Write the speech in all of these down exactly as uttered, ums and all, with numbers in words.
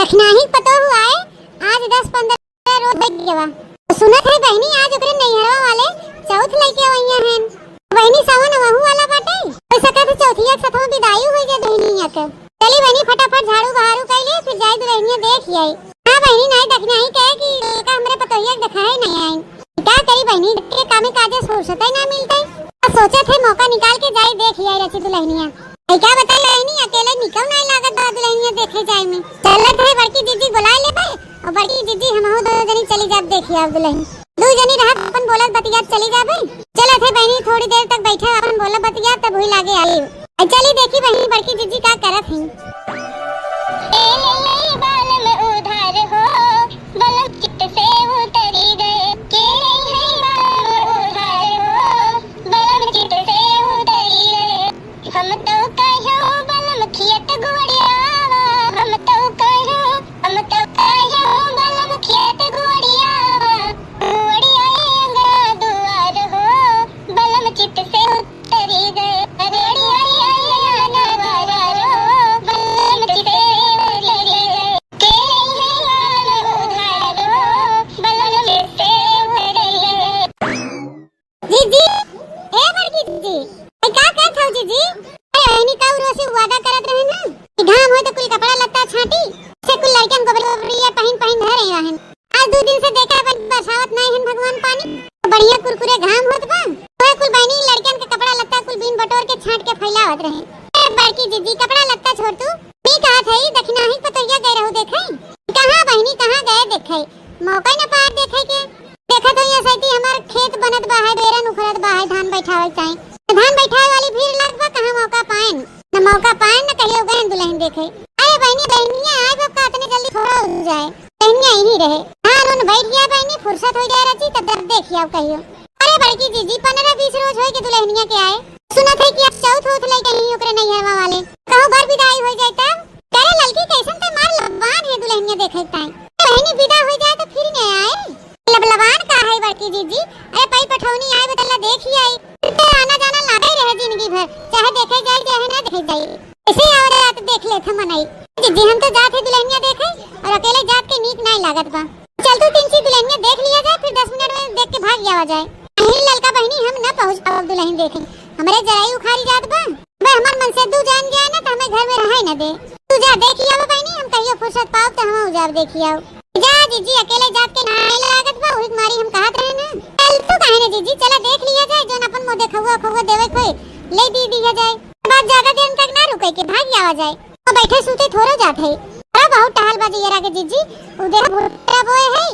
नाहीं पतोहू आए, आज दस पन्द्रह रोज हो गवा। सुनत है बहिनी, आज ओकरे नैहरवा वाले चौथ लइके अवइया हैं। बहिनी, सावन वहू वाला बाटे, हो सकत है चौथिया के सथवा बिदाई होइ जाए दुलहिनिया के। चली बहिनी, फटाफट झाड़ू बहारू कइ ले, फिर जाई दुलहिनिया देखि आई। हाँ बहिनी, नाहीं देखना ही कहे कि का हमरे पतोहिया के देखाए नाहीं आई। का करी बहिनी, के कामे काजे फुर्सत ही ना मिलते। अब सोचत है मौका निकाल के जाई देखि आई रची दुलहिनिया। ऐ का बताई बहिनी, अकेले निकौ नाहीं लागत बा दुलहिनिया देखे जाए में। चलत है बड़की दीदी बुलाए लेबे, और बड़की दीदी हमहू दो जनी चली जाब देखि आउ दुलहिन। दू जनी रहब अपन बोलत बतियात चली जाबे। चलत है बहिनी, थोड़ी देर तक बैठे अपन बोलब बतियात, तब हुई लागे आई। ऐ चली देखी बहिनी बड़की दीदी का करत ही। ए ले ले बालम उधार हो, बलम चित से उतरी गए। के ले ले बालम उधार हो, बलम चित से उतरी गए। हम तो कहो बलम खियत गुड़ियावा, हम तो कहो, हम तो कहो बलम खियत गुड़ियावा, गुड़िया अंगना दुआर हो, बलम चित से उतरी गए। गुड़िया अंगना दुआर हो, बलम चित से उतरी गए। के ले ले बलम उधार हो, बलम चित से उतरी गए। जीजी, ए बड़की जीजी, ए का कहत हौ जीजी? अरे, एहनी का उरो से वादा करत रहे ना कि घाम होई तो कुल कपड़ा लत्ता छांटी, से कुल लड़कन गोबरी गोबरिया पहिन पहिन धरे रहन। आज दू दिन से देखा बन बरसावत नाहीं हन भगवान पानी, तो बढ़िया कुरकुरे घाम होत बा, तो कुल बहिनी लड़कन के कपड़ा लत्ता कुल बीन बटोर के छांट के फैलावत रहे। ए बड़की जीजी, कपड़ा लत्ता छोड़ तू, मी कहत हई दखिनाही पतोहिया गए रहू देखे, कहाँ बहिनी कहाँ गए देखे, मौका ही ना पाए देखे के। देखत होइया सैती हमार खेत बनत बा है, बेरन उखड़त बा है, धान बैठावे के चाही। त धान बैठावे वाली भीड़ लाग बा, कहाँ मौका पाएन? न मौका पाएन, न कहियो गएन दुलहिन देखे। अरे बहिनी, बहिनिया आए बा का, अतने जल्दी थोड़ा हो जाए। बहिनिया यहीं रहे। धान उन बैठ गया बहिनी, फुर्सत हो जाए रची, तब जब देखि आउ कहियो। अरे बड़की जीजी, पन्द्रह बीस रोज होई के दुलहिनिया के आए। सुनत है कि आज चौथ होत लइके आई ओकरे नैहरवा वाले। कहूँ बर बिदाई हो जाए तब। करे ललकी, कैसन ते मार लबान है दुलहिनिया देखे के ताई। बहिनी बिदा हो जाए तो फिर नहीं आए। लबलबान का है बड़की जीजी? अरे पई पठौनी आए बतल्ला देखि आई। ते आना जाना लागे रहे जिंदगी भर, चाहे देखे जाई चाहे ना देखे जाई। ऐसे ही आवत जात देख लेत हम मनई। जीजी हम तो जात है दुलहिनिया देखे और अकेले जात के नीक नाहीं लागत बा। चल तू तिनची दुलहिनिया देख लिया जाए, फिर दस मिनट में देख के भाग जावा जाए। नहीं ललका बहिनी, हम ना पहुँच पावब दुलहिन देखे, हमरे जराई उखारी जात बा। बे हमार मनसेदू जान जाए ना तो हमें घर में रहे न दे। तू जा देखि आवा बहिनी, हम कहियो फुर्सत पाउब तो हम जाब देखि आउ। जा जीजी, अकेले जात के नाहीं लागत बा, उही के मारी हम कहत रहे ना। चल तू काहे ना जीजी, चला देख लिया जाए, जौन अपन मुँह देखउआ खउआ देवे कोई ले दी दिया जाए। बात ज्यादा देर तक ना रुके के, भाग आवा जाए। तो बैठे सूते थोड़ो जात है। अरे बहुत टहल बा जियरा के जीजी, उ देख भुट्टा बोए है,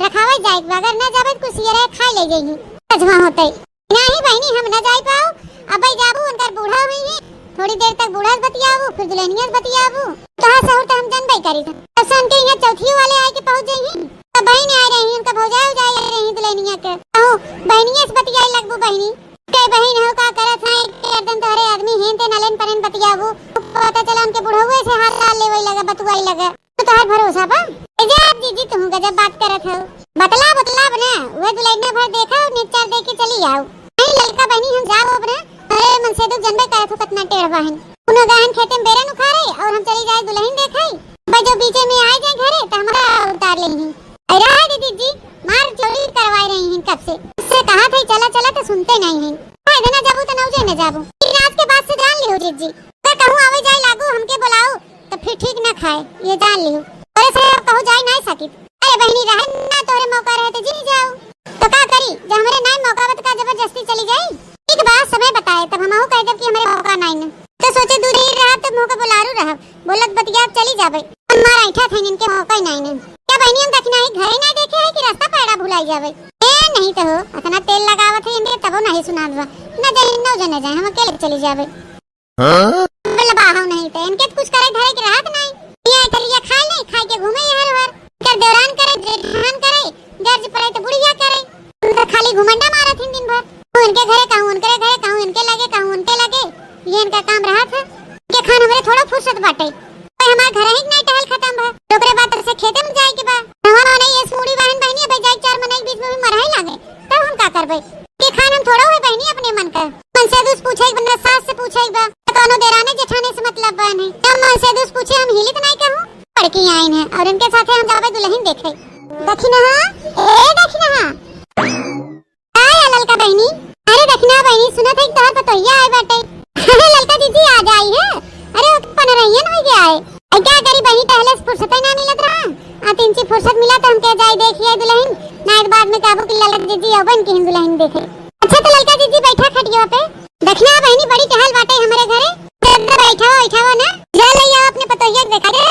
रखावे जाए, अगर ना जाबे तो कुछ सियरा खाए ले जाइए। अजमा होते। नाहीं बहिनी, हम न जाई पाउब। अबे जाबू, उनकर बूढ़ा हुई हैं, थोड़ी देर तक बूढ़ा से बतियाबू, फिर दुलहिनिया से बतियाबू। तोहार सहूर तो हम जनबे करी। तब से उनके यहाँ चौथियो वाले आए के पहुँच जाई हैं। तब बहिन आए रही, उनका भौजाई उजाई आए रही दुलहिनिया के। कहूँ बहिनिया से बतियाए लगबू बहिनी। के बहिन हो का करत हैं, के हरदम तोहरे आदमी हेन तेन अलेन परेन बतियाबू। पता चला उनके बुढ़ौए से हाल लाल लेवे लगा, बतुआई लगा। तो तोहार भरोसा बा? ए जा जीजी, तुहू गजब बात करत हौ। बतला बतला बना, उहे दुलहिनिया भर देखा और निच्चार दे के चली आउ। नहीं ललका बहिनी, हम जाओ अब ना। अरे मनसेदू जनबे करत हो कितना टेढ़ बहिन। उन्हों गहन खेते में बेरन उखारे और हम चली जाए दुलहिन देखाई। बस जो बीचे में आए जाए घरे तो हमारा उतार ले ही। अरे रहा दीदी जी, मार चोरी करवाए रही हैं कब से। उससे कहा था चला चला तो सुनते नहीं हैं। हाँ, इधर ना जाबू तो नौजे न जाबू। फिर आज के बाद से जान लियो जीजी, अगर कहूँ आवे जाए लागू हमके बुलाओ। तो फिर ठीक ना खाए, ये जान लियो। अरे से अब कहूँ जाए नहीं सकित। अरे बहिनी, रहे ना तोहरे मौका रहे तो जी जाओ। तो का करी, जब हमरे नहीं मौका बा तो का जबरदस्ती चली जाई? ठीक बा, समय बताए, तब हमहू कह देब कि हमरे मौका नहीं न। तो सोचे दूर ही रहब, तो मुँह के बुलारू रहब, बोलत बतियात चली जाबे। हम मार ऐठा थे, इनके मौका ही नहीं न। क्या बहिनी, हम दखिनाही घरे नहीं देखे है कि रास्ता पैड़ा भुलाई जाबे? ए नहीं तो हो, इतना तेल लगावत है इनके, तबो नहीं सुनात बा। न जाए, न जाए, न जाए, हम अकेले चली जाबे। हाँ? बोला, बाहव नहीं तो इनके तो कुछ करे धरे के रहत नहीं। ये थलिया खाए नहीं, खाए के घूमे हर हर। कर देवरान करे, जेठान करे, गर्ज पड़े तो बुढ़िया करे। तुम तो खाली घुमंडा मारत हैं दिन भर। कहूँ इनके घरे, कहूँ उनके घरे, कहूँ इनके लगे, कहूँ उनके लगे। ये इनका काम रहत है। के खान हमरे थोड़ा फुर्सत बाटे। भाई हमार घर ही नहीं टहल खत्म बा। ओकरे बाद से खेते में जाए के बा। हमारा नहीं ये सूढ़ी बहन बहनी, भाई जाए चार मनई के बीच में भी मरही लागे, तब हम का करबे? के खान हम थोड़ा हुए बहनी अपने मन का। मनसेदू से पूछे के बा, न सास से पूछे के बा, न कौनो देराने जेठाने से मतलब बा नहीं। जब मनसेदू से पूछे हम हिलित नहीं कहूँ, पर की आइन है और इनके साथे हम जाबे दुलहिन देखे। दखिनहा, ए दखिनहा। का या ललका बहिनी? अरे दखिनहा बहिनी, सुनत है कि तोहर पतोहिया आए बाटे। अरे ललका जीजी आ जाई है। अरे वो तो पनरहियन होइ गया है। अब का करी बहिनी, टहले से फुर्सत ही ना मिलत रहा। आ तिनची फुर्सत मिला तो हमके जाई देखिए दुलहिन, ना एक बाद में कहबू कि ललका जीजी अबन की दुलहिन देखे। अच्छा तो ललका जीजी बैठा खटिया पे। दखिनहा बहिनी बड़ी टहल बाटे हमरे घरे। जल्दी बैठावा, बैठावा ना। जा ले आओ अपने पतोहिया के देखा दे।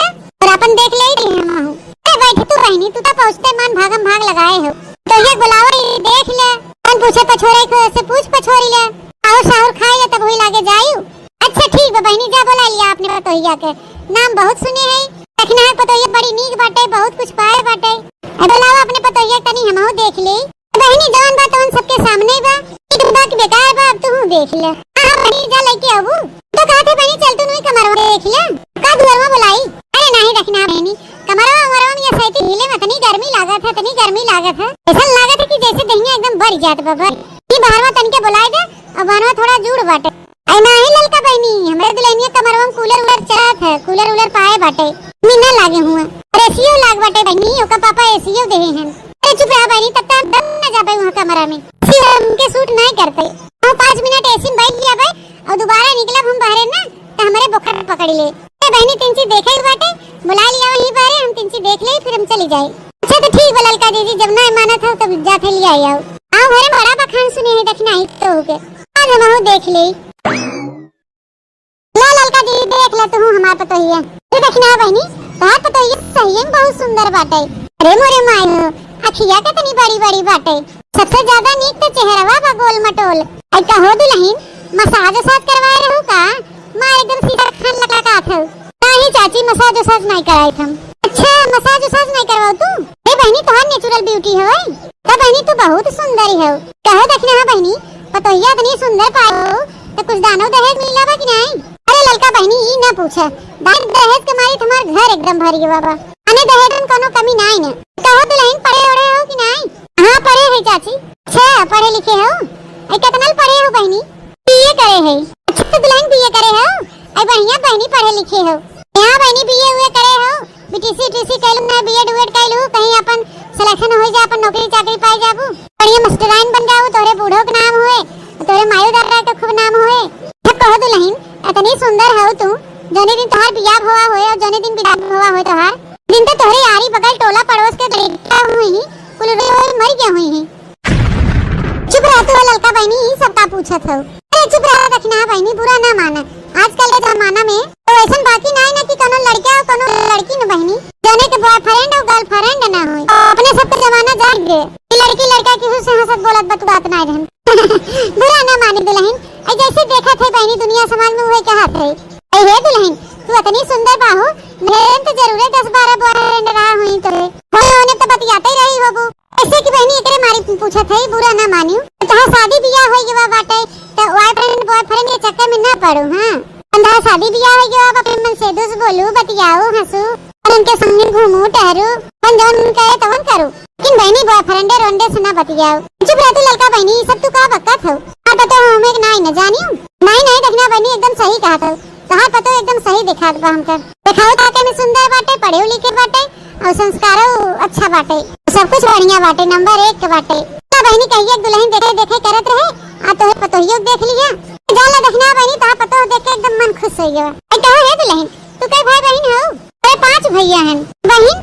और अपन देख ले ही हम हूँ। ए बैठ तू बहिनी, तू तो पहुँचते मन भागम भाग लगाए हो। पतोहिया के बुलावा, ये देख ले। कौन पूछे पछोरे को, से पूछ पछोरी ले। और साहुर खाए ले तब हुई लागे जायु। अच्छा ठीक बा बहिनी, जा बोला लिया अपने पतोहिया के। नाम बहुत सुने है। दखिनहा पतोहिया बड़ी नीक बाटे, बहुत कुछ पाए बाटे। ए बुलावा अपने पतोहिया के तनी हमहू देख ले। बहिनी, जवन बा तवन सबके सामने बा। ई तो बात बेकार बा, अब तू देख ले। हाँ, हाँ, बहिनी, जा लेके आबू। तो कहत है बहिनी, चल तू नुई कमरवा देख ले। का दुअरवा बुलाई? अरे नाही, दखिनहा बहिनी, कमरवा उमरवा में ये सैती हिले में इतनी गर्मी लागत है, इतनी गर्मी लागत है। ऐसा लागत है कि जैसे दहिया एकदम बर जात बा, बर। ई बहरवा तनिके बुलाई दे, और बहरवा थोड़ा जूड़ बाटे। अरे नाही ललका बहिनी, हमरे दुलहिनिया कमरवा में कूलर उलर चलत है, कूलर उलर पाए बाटे, मी ना लागे हुआ। और एसीओ लाग बाटे बहिनी, ओका पापा एसीओ देहे हैं। अरे चुप रहा बहिनी, तब तक हम दम ना जाबे वहाँ कमरा में। एसी हमके सूट नहीं करते। हम पाँच मिनट एसी में बैठ गया भाई, और दोबारा निकलब हम बाहरे ना, तो हमरे बोखर पकड़ ले। ए बहिनी, तिनची देखे के बाटे, बुला लिया वहीं बाहरे, हम तिनची देख ले, फिर हम चली जाए। अच्छा तो ठीक बा ललका जीजी, जब ना मानत हो तब जाते लिया आओ। आओ घरे में बड़ा बखान सुने है, दखिनहा ही तो हो के। आज हम आहू देख ले। ला ललका जी, देख ले तू हमार पतोहिया। तू दखिनहा बहिनी, तोहार पतोहिया सही में बहुत सुंदर बाटे। अरे मोरे माई हो, अखिया कितनी बड़ी बड़ी बाटे। सबसे ज्यादा नीक तो चेहरवा बा गोल मटोल। आई कहो दुलहिन, मसाज उसाज करवाए रहू का? मार एकदम सीधा खान लगा का था। नाही चाची, मसाज उसाज नहीं कराई थम। अच्छा, मसाज उसाज नहीं करवाओ तू? ए बहिनी, तोहार नेचुरल ब्यूटी है। तो बहिनी तू बहुत सुंदर ही हो। कहो दखिनहा बहिनी, पतोहिया इतनी सुंदर पाओ, तो कुछ दानो दहेज मिला बा कि नहीं? अरे ललका बहिनी, ई ना पूछा, दान दहेज के मारी तुम्हार घर एकदम भर गया बा। अने दहेज में कोनो कमी नहीं ने। कहो दुलहिन, पढ़े ओढ़े हो कि नहीं? हाँ, पढ़े है चाची। अच्छा, पढ़े लिखे हो? ए, कितना पढ़े हो बहिनी? बीए करे है। अच्छा, तो दुलहिन बीए करे हो? ए, बढ़िया बहिनी, पढ़े लिखे हो। यहाँ बहिनी बीए हुए करे हो? बीटीसी, टीसी कैलू ना, बीएड, उएड कैलू, कहीं अपन सिलेक्शन हो जा, अपन नौकरी चाकरी पाए जाबू, बढ़िया मास्टराइन बन जाबू, तोरे बूढ़ो के नाम होए, तोरे मायू दादा के खूब नाम होए। जब कहो दुलहिन, इतनी सुंदर हो तू, जौने दिन तोहार बियाह भवा होए और जौने दिन बिदाई भवा होए तोहार, दिन तो तोहरे यारी बगल टोला पड़ोस के लड़का हुई ही, कुल रोए रोए मर गया हुई ही। चुप रह तू ललका बहिनी, ई सब का पूछत हो? अरे चुप रह दखिनहा बहिनी, बुरा ना माना। आजकल के जमाना में तो ऐसन बाकी नाई ना कि कोनो लड़का और कोनो लड़की न बहिनी, जौने के बॉयफ्रेंड और गर्लफ्रेंड ना होई। अपने सब के जमाना जाग गए। ई लड़की लड़का केहू से हंसत बोलत बतुआत ना रहन। बुरा ना मानी दुलहिन, ऐ जैसे देखत है बहिनी दुनिया समाज में उहे कहत है। ऐ हे दुलहिन, तू इतनी सुंदर बाहू, मेरे तो जरूरे दस बारह बॉयफ्रेंड रहा हुई तोरे। होने होने तो बतियाते ही रही होबू। ऐसे कि बहिनी एकरे मारी पूछत है, बुरा ना मानियो। तोहार शादी बियाह होई गवा बाटे, तो बॉयफ्रेंड बॉयफ्रेंड के चक्कर में ना पड़ू, हाँ। अंधा शादी बियाह होई गवा, अपने मन से दुस बोलू, बतियाऊ, हंसू, और उनके संगे घूमू, टहरू, अपन जौन मन करे तवन करू। लेकिन बहिनी बॉयफ्रेंडे रोंडे से ना बतियाऊ। चुप रह तू ललका बहिनी, ई सब तू का बकत हो? आप बताओ हमें कि नाई न जानियो। नाई नाई दखिनहा बहिनी एकदम सही कहत हो। तोहार पतो एकदम सही दिखात बा हमका। देखाऊ ताके में सुंदर बाटे, पढ़े लिखे बाटे, और संस्कारो अच्छा बाटे, सब कुछ बढ़िया बाटे, नंबर एक के बाटे। तो बहिनी कहिए दुलहिन देखे देखे करत रहे, आ तोहे पतोहियो देख लिया। जाला दखिनहा बहिनी, तोहार पतोह देख के एकदम मन खुश हो गया। ए, कहो हे दुलहिन, तू कई भाई बहिन हो? अरे पांच भैया हैं। बहिन?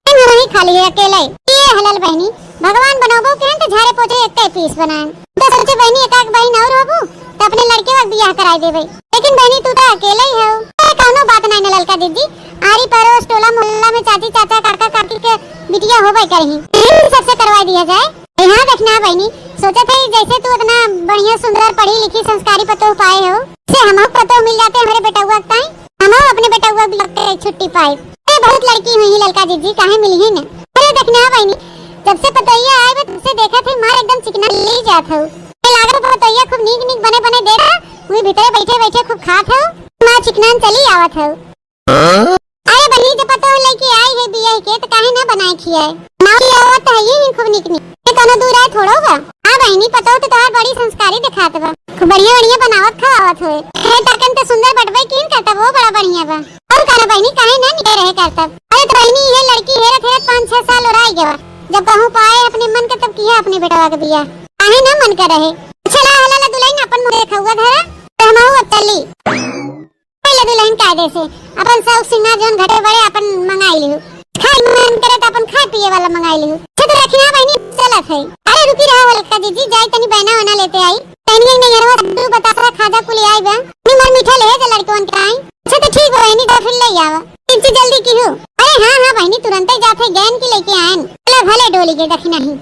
हम वही खाली है अकेले। ये हलाल बहिनी, भगवान बनोबो के हैं तो झारे पोछे एक पीस बनाए। तो सोचे बहिनी एक आध बहिन और होबू, तो अपने लड़के वक्त बियाह कराई देबे। लेकिन बहिनी, तू तो अकेले ही हो। ए, कौनो बात नहीं न ललका दीदी, आरी पड़ोस, टोला मोहल्ला में चाची, चाचा, काका, काकी के बिटिया होबे करही, यही सबसे करवा दिया जाए। यहाँ देखना बहिनी, सोचत है जैसे तू इतना बढ़िया, सुंदर, पढ़ी लिखी, संस्कारी पतोह पाए हो, से हमहू पतोह मिल जाते हमारे बेटउआ के ताई, हमहू अपने बेटउआ के छुट्टी पाए। ए, बहुत लड़की हुई ही ललका जीजी, काहे मिली ही न? अरे देखना बहिनी, जब से पतोहिया आए बे, तब से देखत है मार एकदम चिकना ले जात हो। ए, लागत पतोहिया खूब नीक नीक बने बने देखा, वही भीतरे बैठे बैठे खूब खात हो, मार चिकनान चली आवत हो। अरे बहिनी, जब पतोह लेके आई है बियाह के, तो काहे ना बनाए खियाए? हाँ, ये आवत है, ये ही खूब निक निक। ये कोनो दूर आए थोड़ो बा। हाँ बहिनी, पतोह तो तोहार बड़ी संस्कारी देखात बा। खूब बढ़िया बढ़िया बनावत खवावत होए। हे ताकन तो सुंदर बटबे कीन करता, वो बड़ा बढ़िया बा। और का ना बहिनी, काहे ना निके रहे करता। अरे तो बहिनी, ये लड़की हेरत हेरत पाँच छह साल ओराई गवा। जब कहूँ पाए अपने मन के, तब किया अपने बेटवा के बियाह। काहे ना मन का रहे। अच्छा ला, हला ला दुल्हन, अपन मुँह देखा हुआ धरा, तो हम अब चली। पहले दुल्हन कायदे से अपन शौक सिंगार जौन घटे बड़े अपन मंगाई लिहू। खाए मन करे तो अपन खाए पिए वाला मंगाई लिहू। अच्छा तो रखी ना बहिनी, चलत है। अरे रुकी रहा हो ललका जीजी, जाई तनी बहना वहना लेते आई। तनी एक नैहरवा लड्डू बतासा खाजा कुल आई बा। निमर मीठा ले जा लड़कवन के आई। अच्छा तो ठीक बा बहिनी, जा फिर ले आवा। इनसे जल्दी की हो। अरे हाँ हाँ बहिनी, तुरंते जात है, गैन की लेके आयन। चला भले डोली के दखिना ही।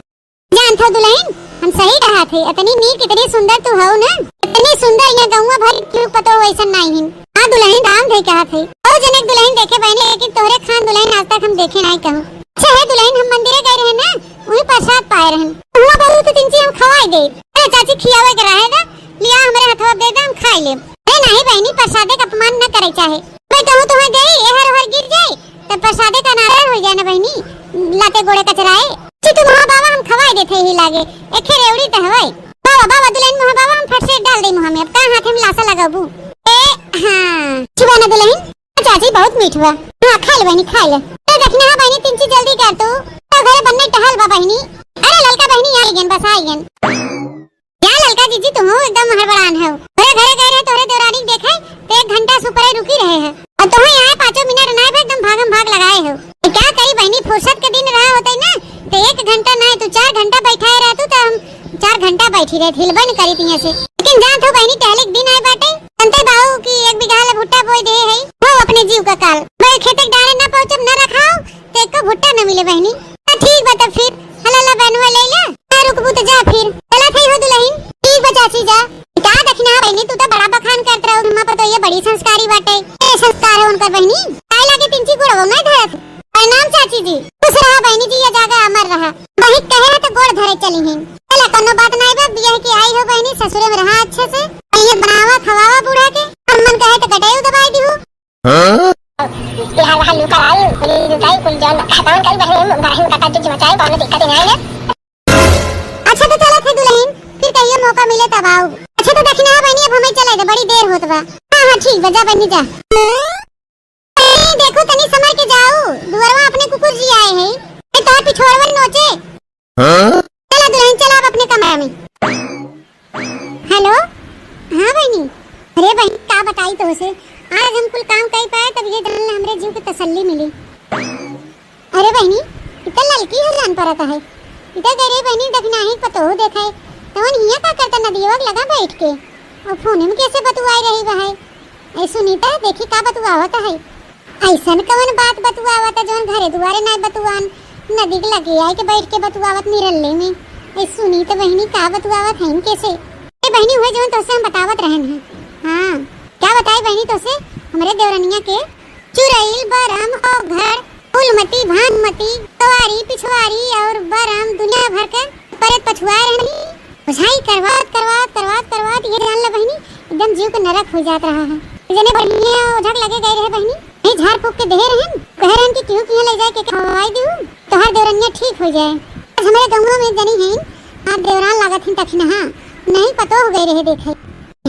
जानत हो दुल्हन, हम सही कहा थे, इतनी नीक, इतनी सुंदर तू हऊ ना, इतनी सुंदर यहाँ गौवा भर क्यों पतो वैसन नाई हिन। हाँ दुल्हन, दाम दे कहा थे, और जने दुल्हन देखे बहनी, लेकिन तोहरे खान दुल्हन आज तक हम देखे नाई कहूँ। अच्छा है दुल्हन, हम मंदिरे गए रहे ना, वही प्रसाद पाए रहन, हुआ बहुत तिनची हम खवाई दे। अरे चाची, खियावे के रहे ना, लिया हमरे हथवा दे दे, हम खाई ले। अरे नहीं बहनी, प्रसादे का अपमान न करे चाहे। मैं कहूँ तुम्हें दे, एहर ओहर गिर जाए, तब प्रसादे का नारायण हो जाए ना बहनी, लाते गोड़े कचराए। ची तू महा बाबा हम खवाई देते ही लागे, एखे रेवड़ी त हवाई। बाबा, बाबा, दुल्हन महा बाबा हम फट से डाल दे मुँह में, अब का हाथ में लासा लगाबू? ए, हाँ, छुआ ना दुल्हन, चाची बहुत मीठ बा। हाँ, खा ले बहनी, खा ले। तो देखना है बहनी, तिनची जल्दी कर तू, तो घरे बनने टहल बा बहनी। अरे ललका बहनी, आई गन, बस आई गन। या ललका जीजी, तुहू एकदम हड़बड़ान है। तोरे घरे गए रहे, तोरे देवरानी के देखे, तो एक घंटा से ऊपर ही रुकी रहे हैं। और तुहू यहाँ पाँचों मिनट ना, एकदम भागम भाग लगाए हो। तो क्या करी बहनी, फुर्सत के दिन रहा होते ना, तो एक घंटा ना, तू चार घंटा बैठाए रहतू, तो हम चार घंटा बैठी रहे, हिलबे न करी तिया से। लेकिन जानत हो बहनी, टहले के दिन आए बाटे, अंते बाऊ की एक बीघा ले भुट्टा बोई दे है, हो अपने जीव का काल। मैं खेते के डारे ना पहुँचब, ना रखाओ, तो एको भुट्टा न मिले बहनी। तो ठीक बा, तब फिर हला ला बहनवा ले ले। ना रुकबू तो जा फिर। चला थई हो दुल्हन। ठीक बा चाची, जा। का दखिना बहनी, तू तो बड़ा बखान करत रहो, अम्मा पर तो ये बड़ी संस्कारी बाटे। ए संस्कार है उनकर बहनी। काहे लागे तिनची गोड़वा में धरत। प्रणाम चाची जी। खुश रहा बहनी जी, ये जागा अमर रहा। वही कहे तो गोड़ धरे चली हैं। चला कोनो बात नाई बा, बियाह के आई हो बहनी, ससुरे में रहा अच्छे से। ये बनावा खवावा बूढ़ा के, हम मन कहे तो गटई दबाई दी हो। हाँ? बिहार वहाँ लू कराई, गोली लुटाई, कुल जौन खतवन करी बहन, बहन का ताजुब मचाई, कौनो दिक्कत नहीं है। अच्छा तो चलत है दुल्हन, फिर कहियो मौका मिले तब आओ। अच्छा तो दखिना बहनी, अब हमें चले दे, बड़ी देर होत बा। हाँ, हाँ, ठीक बा, जा बहनी जा। ए, देखो तनी समर के जाओ, दुअरवा अपने कुकुर जी आए हैं। ए, तोहर पिछोड़वन नोचे। हाँ? चला दुल्हन, चला अब अपने कमरा में। हेलो, हाँ बहनी। अरे बहनी, का बताई तोहसे, आज हम कुल काम कई पाए, तब ये जान ले हमरे जीव के तसल्ली मिली। अरे बहनी, इ त ललकी है जान परत है। इ त गए रे बहनी, दखिनाही पतोह देखाए, तवन हिया का करता नदियवा के लगा बैठ के, और फोन में कैसे बतुआई रही बा है। ए सुनीता, देखी का बतुआवत है। ऐसन कवन बात बतुआवत है, जौन घरे दुआरे ना बतुआन, नदी के लगे आए के बैठ के बतुआवत निरल्ले में। ए सुनीता बहनी, का बतुआवत है इनके से? ए बहनी, हुए जौन तोसे हम बतावत रहन हैं। हाँ, क्या बताई बहनी तोसे? हमरे देवरनिया के चुरैल, बरम, औघड़, फूलमती, भानुमती, कवारी, पिछवारी और बरम दुनिया भर के परत पछुआए रहनी। ओझाई करवात, करवात, करवात, करवात, ये जान ले बहिनी, एकदम जीव के नरक हो जात रहा है। जने बढ़िया ओझक लगे गए रहे बहिनी, ये झाड़ फूक के देहे रहन, कहे रहन कि केहू किहाँ ले जाए के खवाई दिहू, तोहार देवरनिया ठीक हो जाए। आज हमरे गौवा में जनी हैं, आज देवरान लागत हैं तखिनहा, नहीं पतो हो गए रहे देखे।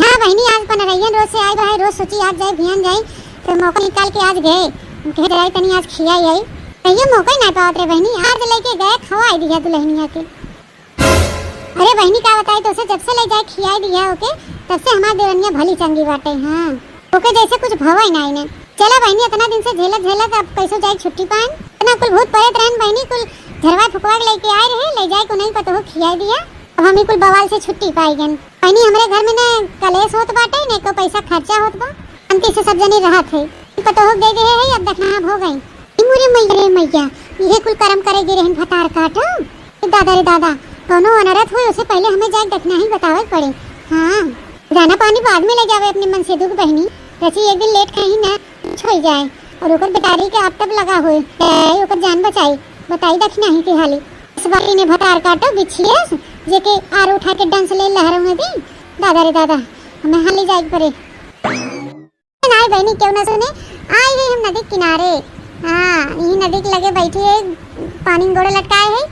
हाँ बहिनी, आज पनरैयन रोज से आए बा है, रोज सोची आज जाए, भियान जाए, तो मौका निकाल के आज गए। हम कहे, "जाए तनी आज खियाई आई।" कहियो मौका ही ना पावत रे बहिनी, आज लेके गए, खवाई दिया दुल्हनिया के। अरे बहिनी, का बताई तोसे, जब से ले जाए खियाई दिया ओके, तब से हमार देवरनिया भली चंगी बाटे। हाँ, ओके जैसे कुछ भवा ही ना इने। चला बहिनी, इतना दिन से झेलत झेलत अब कैसो जाए छुट्टी पाएन। इतना कुल भूत प्रेत रहन बहिनी, कुल झरवा फुकवा के लेके आए रहे, ले जाए को नहीं पतो हो खियाई दिया। अब हम ही कुल बवाल से छुट्टी पाई गन। बहिनी, हमरे घर में न कलेश होत बाटे, न एको पैसा खर्चा होत बा। शांति से सब जनी रहत है। ई पतोह दे दे है, अब दखिना हो गई। ई मोरे मैया रे मैया, इहे कुल करम करे गे रहन भतार काटो। ए दादा रे दादा, कौनो अनरथ होए, ओसे पहले हमें जाए दखिना ही बतावे के पड़े। हाँ, दाना पानी बाद में ले जावे अपने मन से दुख बहिनी। रची एक दिन लेट कहीं ना, कुछ हो जाए। और ओकर बेचारी के आप तब लगा होए, ए, ओकर जान बचाई, बताई दखिना ही के हाली। इस बारी ने भतार काटो बिछियस, जेके आर उठा के डंस ले लहरों में दी। दादा रे दादा, हमें हाली जाए के पड़े। नाई बहिनी, क्यों ना सुने, आई है हम नदी किनारे। हाँ, यही नदी के लगे बैठी है, पानी में गोड़े लटकाए है,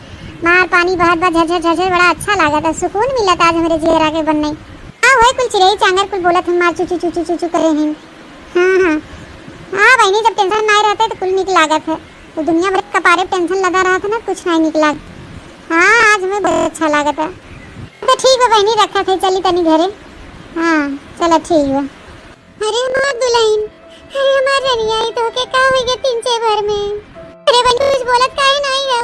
मार पानी बहत बा झरझर झरझर, बड़ा अच्छा लागत है, सुकून मिलत आज हमरे जियरा के बनने। हाँ, वही कुल चिड़ई चांगर कुल बोलत हैं, मार चू चू चू चू चू चू करे हैं। हाँ, हाँ। हाँ बहिनी, जब टेंशन नाई रहते तो कुल निक लागत है, तो दुनिया भर के कपारे पे टेंशन लदा रहत है ना, कुछ नाई निक लाग। हाँ, आज हमें बहुत अच्छा लागत है। तो ठीक बा बहिनी, रखत है, चली तनी घरे। हाँ, चला ठीक बा। अरे हमार दुलहिन, अरे हमार रनिया, ई तोहके का होइ गया तीन चार भर में? अरे बहिनी, कुछ बोलत काहे नाई हो?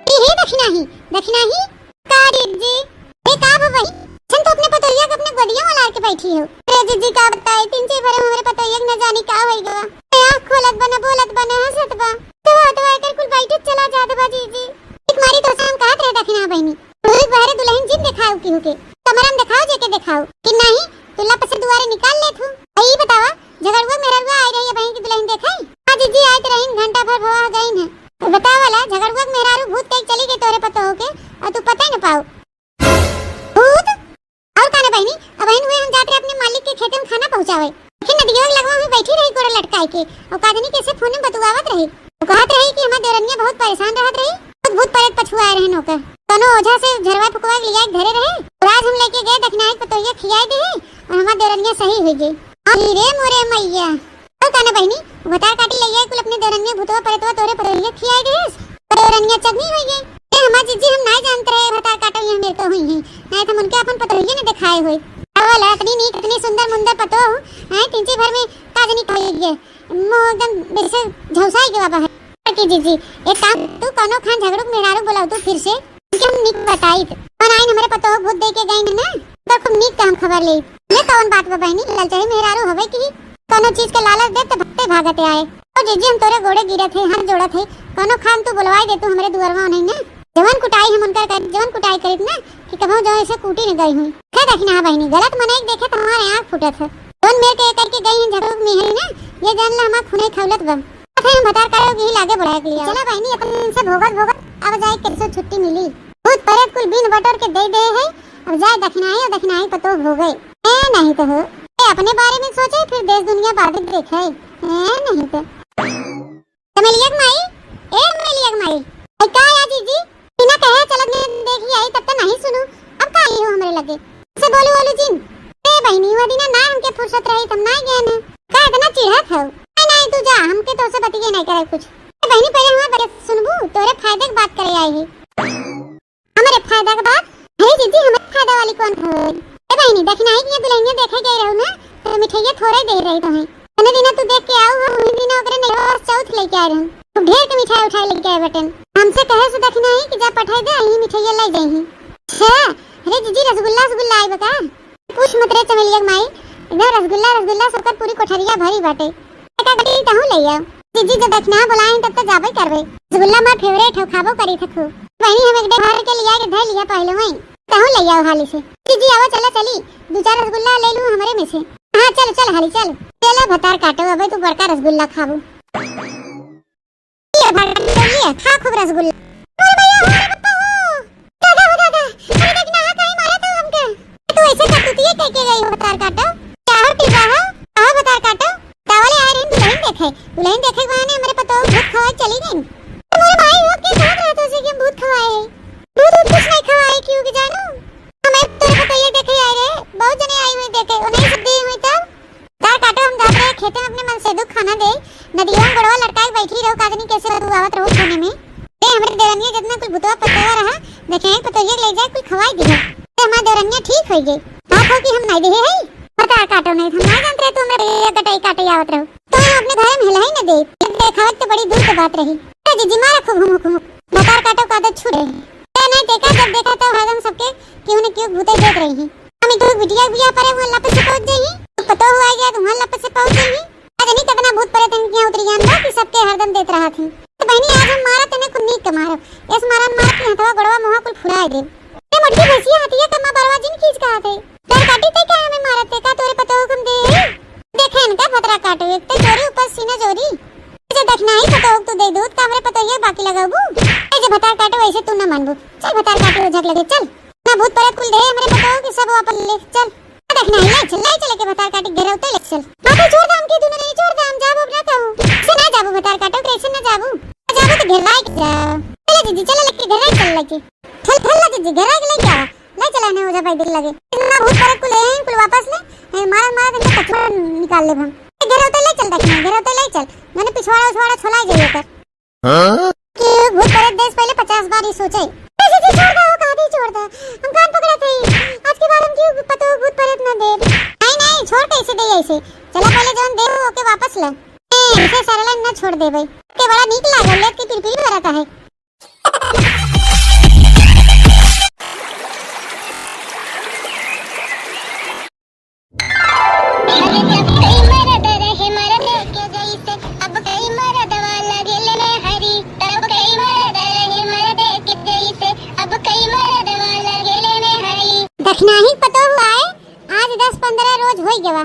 ए हे दखिनाही, दखिनाही, का रे जीजी? ए का बा बहिन? छन तो अपने पतोहिया के अपने गोदिया में लाके बैठी हो। अरे जीजी का बताई, तीन चार भर में हमरे पतोहिया के न जानी का होइ गवा। ए आँख खोलत बा, न बोलत बा, न हंसत बा। तो तो एकर कुल बैठत चला जात बा जीजी। एक मारी तो हम कहत रहे दखिना बहिनी, तू बहरे दुलहिन जिन देखाओ केहू के, कमरा में देखाओ जेके देखाओ, कि नाहीं, तू लप से दुआरे निकाल लेत हूँ। आ ई बतावा, झगड़ुआ मेहररुआ आए रही बहिन की दुलहिन देखाई? हाँ जीजी, आए तो रहीन, घंटा भर भवा गईन है। तो बतावा ला, झगड़ुआ के मेहरारू भूत कई चली गई तोहरे पतोह के, और तू पता ही न पाओ। भूत? और का न बहिनी, अबहिन हुए हम जात रहे अपने मालिक के खेते में खाना पहुँचावे। फिर नदिया के लगवा हुई बैठी रही गोड़ लटकाए के, और काजनी कैसे फोन में बतुआवत रही। वो कहत रही कि हमार देवरनिया बहुत परेशान रहत रही, बहुत भूत प्रेत पछुआए रहन ओकर। कौनो ओझा से झरवा फुकवा के लिया के धरे रहे, और आज हम लेके गए दखिनाही पतोहिया खियाए दे, और हमार देवरनिया सही हुई गई। अरे मोरे मैया, और का न बहिनी, भतार काटी ले गए कुल अपने देवरनिया भूतवा प्रेतवा तोरे पतोहिया खियाए दे, देवरनिया चटनी हुई गई। ए हमार जीजी, हम नाई जानत रहे भतार काटो ये मेरे को हुई है, नाई तो हम उनके अपन पतोहिया ने दिखाए हुई। अवल इतनी नीक, इतनी सुंदर मुंदर पतोह, हैं, तीन चार भर में काजनी खाई गए। मुंह एकदम जैसे झौसाई के बाबा है। की जीजी, एक काम, तू कौनो खान झगड़ू के मेहरारू बोलाओ तू फिर से, कि हम निक बताई। कौन आइन हमरे पतोह भूत दे के गई ना, तो खूब निक काम खबर ले। ये कौन बात बा बहिनी, ललचाई मेहरारू हवे कि कौनो चीज के लालच दे तो भक्ते भागते आए। ओ जीजी, हम तोरे गोड़े गिरत है, हाथ जोड़त है, कौनो खान तू बुलवाई दे तू हमरे दुआरवा नहीं ना। जवन कुटाई हम उनकर कर, जवन कुटाई करित ना, कि कभो जो ऐसे कूटी न गई हुई। खै दखिना बहिनी, गलत मनई के देखे तो हमारे आँख फूटत है। जवन मेर के करके गई हैं झगड़ू के मेहरी ना, ये जान ला हमार खूने खौलत बा। अरे हम भतार काटो के ही लागे बुलाए के लिए। चला बहिनी, इतने दिन से भोगत भोगत अब जाए कैसे छुट्टी मिली। भूत प्रेत कुल बीन बटोर के दे दे है, अब जाए दखिनाही और दखिनाही पतोह भोगे। ए नहीं तो हो, ए अपने बारे में सोचे, फिर देश दुनिया बाधित देखे। ए नहीं तो। चमेलिया के माई, ए चमेलिया के माई, ए का या जीजी? बिना कहे चलत में देखी आई तब तो नहीं सुनू, अब का आई हो हमरे लगे? से बोलू बोलू जिन। ए बहिनी, वो दिना ना हमके फुर्सत रही, तब ना गए ना। का इतना चिढ़त हो? नहीं, नहीं, तू जा, हमके तो से बतिये नहीं करे कुछ। ए बहिनी, पहले हमार बात सुनबू, तोरे फायदे के बात करे आई है। हमरे फायदा के बात? अरे जीजी, हमरे फायदा वाली कौन हो? ए बहिनी, दखिनाही के दुलहिनिया देखे गए रहू ना, तो मिठाइया थोड़े दे रही तो है। तने दिना तू देख के आऊ हो, उन्हीं दिना ओकरे नैहर से चौथ लेके आए रहू। खूब ढेर के मिठाई उठाई लेके आए बटन। हमसे कहे से दखिनाही कि जा पठाई दे, यही मिठाइया ले जाई। अच्छा, अरे जीजी, रसगुल्ला, रसगुल्ला आई बका? पूछ मत रे चमेलिया के माई, एकदम रसगुल्ला, रसगुल्ला सबकर पूरी कोठरिया भरी बाटे। एका गटी तहूँ ले आओ। जीजी, जब दखिना बोलाए तब तो जाबे करबे। रसगुल्ला हमार फेवरेट हो, खाबो करी थकू। बहिनी, हम एक डे भर के लिया के धर लिया पहले वहीं। तहूँ ले आओ हाली से। जीजी, आवा चला चली, दो चार रसगुल्ला ले लूँ हमरे में से। हाँ, चल, चल हाली चल। चला भतार काटो, अबे तू बड़का रसगुल्ला खाबू। ये भतार काटो, ये खा खूब रसगुल्ला। अरे भैया हो, अरे पप्पा हो। दादा हो दादा, अरे देख ना, कहीं मारा तो हमके। तू ऐसे करतूतिये कह के गई हो भतार काटो। क्या हो टीका हो? का हो भतार काटो? तावले आए रही दुलहिन देखे। दुलहिन देखे के बहाने हमरे पतोह भूत खवाए चली गई। तुम्हारे भाई हो के कहत रहे तो से कि हम भूत खवाए हैं। भूत भूत कुछ नहीं खवाए, क्यों के जानू? हमें तोरे पतोहिया देखे आए रहे, बहुत जने आई हुई देखे, उन्हें सब दी हुई तब। भतार काटो, हम जात रहे खेते में अपने मन से दुख खाना दे, नदिया में गोड़वा लटकाए बैठी रहो, काजनी कैसे तू आवत रहो खाने में। ते हमरे देवरनिया जितना कुल भूतवा पतोवा रहा, देखे हैं पतोहिया ले जाए कुल खवाई दिए। ते हमार देवरनिया ठीक होई गई। बात हो कि हम नहीं देहे है, भतार काटो नहीं, हम नहीं जानते रहे तू हमरे गटई काटे आवत रहो। तो हम अपने घर में हिलाई न दे, देखावत तो बड़ी दूर की बात रही। ए जीजी मारा खूब हुमुक हुमुक, भतार काटो का आदत छूट रही। ते नहीं देखा, जब देखा तो हरदम सबके क्यों न क्यों भूते देत रही। हम एक बिटिया बिया परे वहाँ लपट से पहुँच जाई, पतो हुआ गया तो वहाँ लपट से पहुँच जाई। आज नहीं कितना भूत प्रेत इनके यहाँ उतरी जान बा कि सबके हरदम देत रहा थी। तो बहनी आज हम मारा तने कुन्नी के मारब, इस मारा मार के हथवा गोड़वा मुँह कुल फुला दे। ते मोटकी भैंसिया हथिया कम्मा बरवा जिन खींच कहा थे। डर काटी ते क्या हमें मारत थे, का तोरे पतो हुकम दे? देखे इनका भतरा काटो, एक तो जोरी ऊपर सीना जोरी। जे देखना ही पतो हुक तू दे दूध का हमरे पतो ये बाकी लगाबू। ए जे भतार काटो ऐसे तू ना मानबू। चल भतार काटो झक लगे चल। ना भूत प्रेत कुल दे हमरे पतो हुक सब वापस ले चल। देखना ही ले चल, ले चले के भतार काटी घेरा उतर ले चल। बाबू छोड़ दे हमके दोनों नहीं छोड़ दे, हम जाबो ना कहूँ। से ना जाबो भतार काटो, कैसे ना जाबू? जाबो तो घर आइ के जाओ। चला जीजी, चला लेके घर आइ चल लेके। चल, चल ला जीजी, घर आइ के लेके आवा। ले चला ने ओझा भाई देख लगे। इतना भूत प्रेत कुल हैं, कुल वापस ले। ए, मारा, मारा, इनका कचरा निकाल ले हम। घर होते ले चल, देखना, घर होते ले चल। मैंने पिछवाड़ा उछवाड़ा छोला जाइए कर। हाँ? कि भूत प्रेत देश पहले पचास बार ही सोचे। ए, जीजी, छोड़ दो, वो कहा भी छोड़ दो। हम कान पकड़ा थे। आज के बाद हम क्यों पतो भूत प्रेत ना दे। नहीं, नहीं, छोड़ कैसे दे ऐसे। चला पहले जौन दे, ओके वापस ले। ए, इसे सरलन न छोड़ देबै। के बड़ा नीक लागल, लेत के पिरपिरी बरत है। अरे जब कई मरद रहे मरद के जैसे, अब कई मरदवा लगेले में हरी। तब कई मरद रहे मरद के जैसे, अब कई मरदवा लगेले में हरी। दखिनाही पतोहू आए, आज दस पन्द्रह रोज होइ गवा।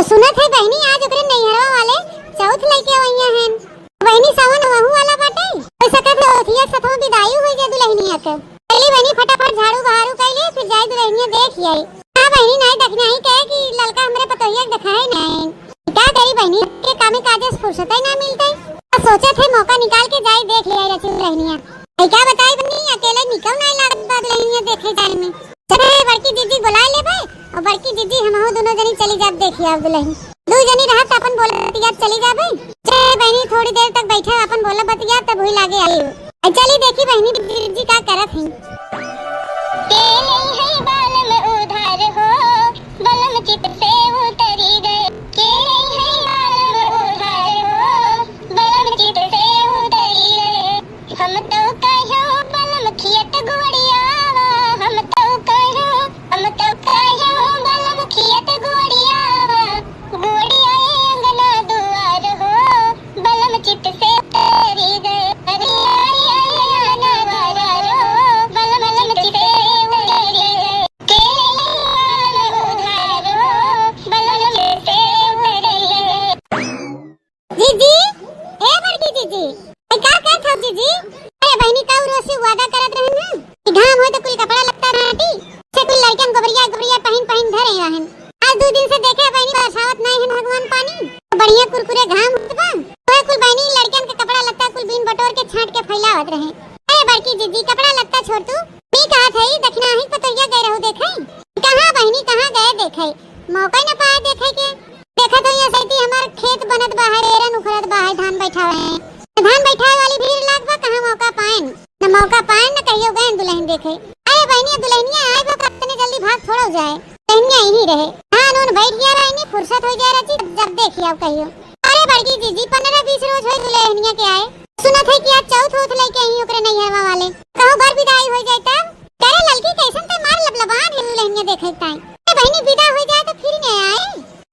सुनत है बहिनी, आज ओकरे नैहरवा वाले चौथ लइके अवइया हन। बहिनी, सावन वहू वाला बाटे, हो सकत है ओथिया सथवा बिदाई होइ जाए दुलहिनिया के। चली बहिनी, फटाफट झाड़ू बहारू कइले, फिर जाई दुलहिनिया देखि आई। हाँ बहिनी, नाई दखिनाही कहे कि ललका हमरे पतोहिया के देखाए नाई। का करी बहिनी, के कामे काजे से फुर्सते ना मिलते। आ सोचत है मौका निकाल के जाई देखि आई रची दुलहिनिया। ऐ का बताई बहिनी, अकेले निकल नाई लागत बा दुलहिनिया देखे जाए में। चले बड़की जीजी बोलाइ लेबै, अउर बड़की जीजी हमहू दुनो जनी चली जाब देखि आब दुलहिन। दू जनी रहत अपन बोलत बतियात चली जाबै। चले बहिनी थोड़ी देर तक बैठे अपन बोलत बतियात तब हुई लागे आई। अ चली देखी बहिनी जीजी का करत ही। के नहीं है बालम उधार हो, बलम चित से उतरी गए। के नहीं है बालम उधार हो, बलम चित से उतरी गए। हम तो कहो बलम खियत गुड़ियावा, हम तो कहो, हम तो कहो बलम खियत गुड़ियावा, गुड़िया अंगना दुआर हो, बलम चित से उतरी गए। अरे आए अंगना दुआर हो, बलम चित से उतरी गए। के बलम उधार हो, बलम चित से उतरी गए। जीजी, ए बड़की जीजी, ए का कहत हौ जीजी? अरे बहिनी, का रोज से वादा करत रहन ना कि घाम होय त कुल कपड़ा लत्ता बाटी, से कुल लड़कन गोबरिया गोबरिया पहिन पहिन धरे रहन। आज दू दिन से देखे बहिनी, बरसावत नाई हन भगवान पानी, तो बढ़िया कुरकुरे घाम होत बा, ओए कुल बहिनी लड़कन के कपड़ा लत्ता कुल बीन बटोर के छांट के फैलावत रहे। अरे बड़की जीजी, कपड़ा लत्ता छोड़ तू, मी कहत हई दखिनाही पतोहिया गए रहू देखे, कहाँ बहिनी, कहाँ गए देखे, मौका ही न पाए देखे के। देखत हई ऐसे कि हमार खेत बनत बा है, एरन उखड़त बा है, धान बैठावे हैं। तो धान बैठावे वाली भीड़ लाग बा, कहाँ मौका पाएन? न मौका पाएन, न कहियो गएन दुलहिन देखे। अरे बहिनी, दुलहिनिया आए बा, कतने जल्दी भाग थोड़ा हो जाए। दुलहिनिया यहीं रहे। धान उन बैठ गया बहिनी, फुर्सत हो जाए रची, जब देखी आओ कहियो। अरे बड़की जीजी, पन्द्रह बीस रोज होए दुलहिनिया के आए। सुनत है कि आज चौथ होत लइके आई ओकरे नैहरवा वाले। कहूँ बर विदाई हो जाए तब। करे ललकी कैसन ते मार लबलबान है दुलहिनिया देखे ताई। ए बहिनी, विदा हो जाए तो फिर नहीं आए।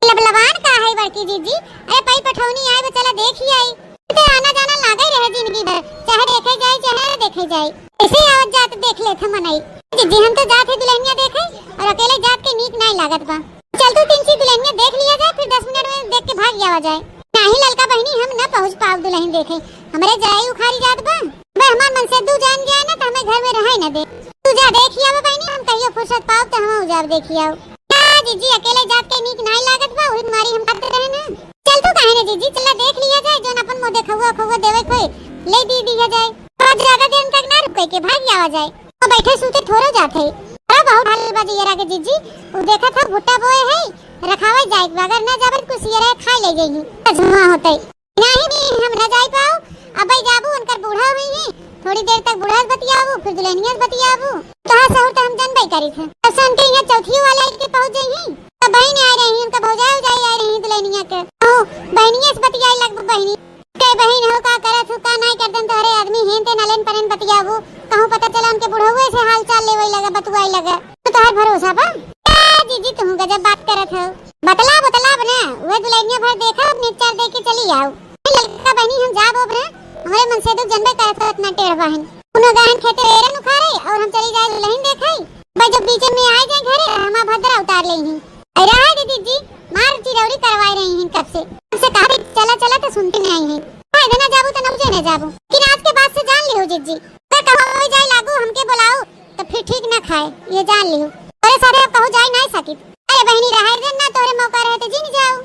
लबलबान का है बड़की जीजी? अरे पई पठौनी आए बा, चला देख ही आई। ते आना जाना लागे रहे जिंदगी भर, चाहे देखे जाए चाहे ना देखे जाए, ऐसे आवत जात देख लेत हम मनई। जीजी हम तो जात है दुलहिनिया देखे और अकेले जात के नीक नाई लागत बा। चल तू तिनसी दुलहिनिया देख लिया जाए, फिर दस मिनट में देख के भाग जावा जाए। नाही ललका बहिनी, हम न पहुँच पाव दुलहिन देखे, हमरे जाए उखारी जात बा। बे हमार मनसेदू जान जाए ना तो हमें घर में रहे न दे। तू जा देखी आवा बहिनी, हम कहियो फुर्सत पाव तो हम जाब देखी आओ। का जीजी अकेले जात के नीक नाई लागत बा, वही मारी हम खाते रहे ना। चल तू काहे ना जीजी, चला देख लिया जाए, जोन अपन मुँह देखौआ खौआ देवे कोई ले दी दिया जाए। और ज्यादा देर तक ना रुके के भाग जावा जाए। तो बैठे सूते थोड़ो जात है। अरे बहुत हाल बाजी ये के जीजी, वो देखत है भुट्टा बोए है, रखावे जाए, अगर ना जाबे तो कुछ ये रहे खा ले जाइए। धुआं होते। नाही भी हम न जाई पाओ, अबे जाबू, उनकर बूढ़ा हुई है, थोड़ी देर तक बूढ़ा से बतियाबू, फिर दुलहिनिया से बतियाबू। तोहार सहूर तो हम जनबे करी थे। तो सन के यहाँ चौथियो वाले आइके पहुँच जाई हैं, तो बहिन आ रही, उनका भौजाई उजाई आ रही दुलहिनिया के। ओ, बहिनिया से बतियाई लगबू बहिनी। के बहिन हो, का करत हो, का नाई करतन तोहरे आदमी, हेन तेन अलेन परेन बतियाबू, कहूँ पता चला उनके बुढ़ौए से हाल चाल लेवे लगा, बतुआई लगा। तो तोहर भरोसा बा? ए, जीजी, तुहूँ गजब बात करत हो। बतला, बतला बना, उहे दुलहिनिया भर देखा, अब नेचार दे के चली आओ। ए, ललका बहिनी, हम जाब अब ना, हमरे मनसेदू जनबे करत हो, इतना टेढ़ बहिन। उनो गहन खेते एरन उखारे और हम चली जाए दुलहिन देखाई। भाई, जब बीचे में आ जाए घरे, हमा भद्रा उतार ले ही। अरे हाँ दीदी जी, मार चिरौरी करवाए रही हैं कब से। कब से कहा थी, चला, चला तो सुनती नहीं है। हाँ, इधर ना जाबू तो ना मुझे ना जाबू। लेकिन आज के बाद से जान लियो जीजी, अगर कहो जाए लागू, हमके बुलाओ, तो फिर ठीक ना खाए, ये जान लियो। अरे सारे अब कहूँ जाए ना सकित। अरे बहिनी, रहाई दे ना, तोहरे मौका रहे तो जिन जाओ।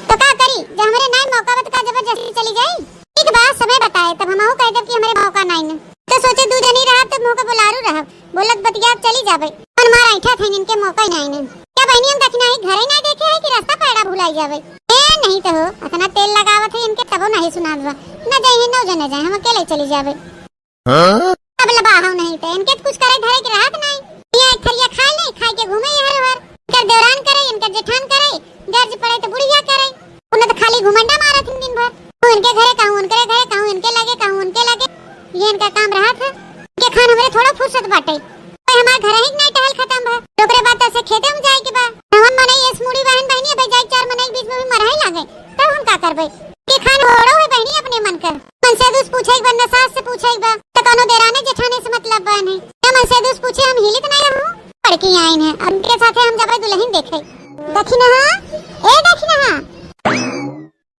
तो का करी, जब हमरे नाई मौका बा, तो का जबरदस्ती चली जाई? ठीक बा, समय बताए, तब हमहू कह देब कि हमरे मौका सोचे दू जनी रहब त मुँह के बोलारू रहब, बोलत बतियात चली जाबे। मन मार ऐठा थे इनके मौका ही नाई ने। का बहिनी हम दखिनहा ही घरे नाई देखे है कि रास्ता पैड़ा भुलाई जाबे। ए नहीं तो हो, अतना तेल लगावत है इनके तबो नहीं सुनात बा। न जाए नौ जने जाए, हम अकेले चली जाबे। हाँ? अब लबाहव नहीं तो इनके तो कुछ करे धरे के रहत नहीं। यहाँ एक थरिया खाए नहीं, खाए के घूमे यहाँ हर। इनकर देवरान करे, इनकर जेठान करे, गर्ज पड़े तो बुढ़िया करे। उन्हें तो खाली घुमंडा मारत हैं दिन भर। कहूँ इनके घरे, कहूँ उनके घरे, कहूँ इनके लगे, कहूँ उनके लगे। ये इनका काम रहत है। इनके खान हमरे थोड़ा फुर्सत बाटे। कोई हमार घर ही नहीं टहल खत्म बा। ओकरे बाद तो से खेते में जाए के बा। हम मनई एस मुड़ी बहन बहनी, अब जाए चार मनई के बीच में भी मरहे लागे। तब हम का करबे? के खान ओढ़ो है बहनी अपने मन कर। मन से दुस पूछे एक बार, न सास से पूछे एक बार, तो कोनो देराने जेठाने से मतलब बन है। न मन से दुस पूछे हम हिलित नहीं रहूं, पढ़ के आइन है, उनके साथे हम जबे दुल्हन देखे। दखिनहा, ए दखिनहा।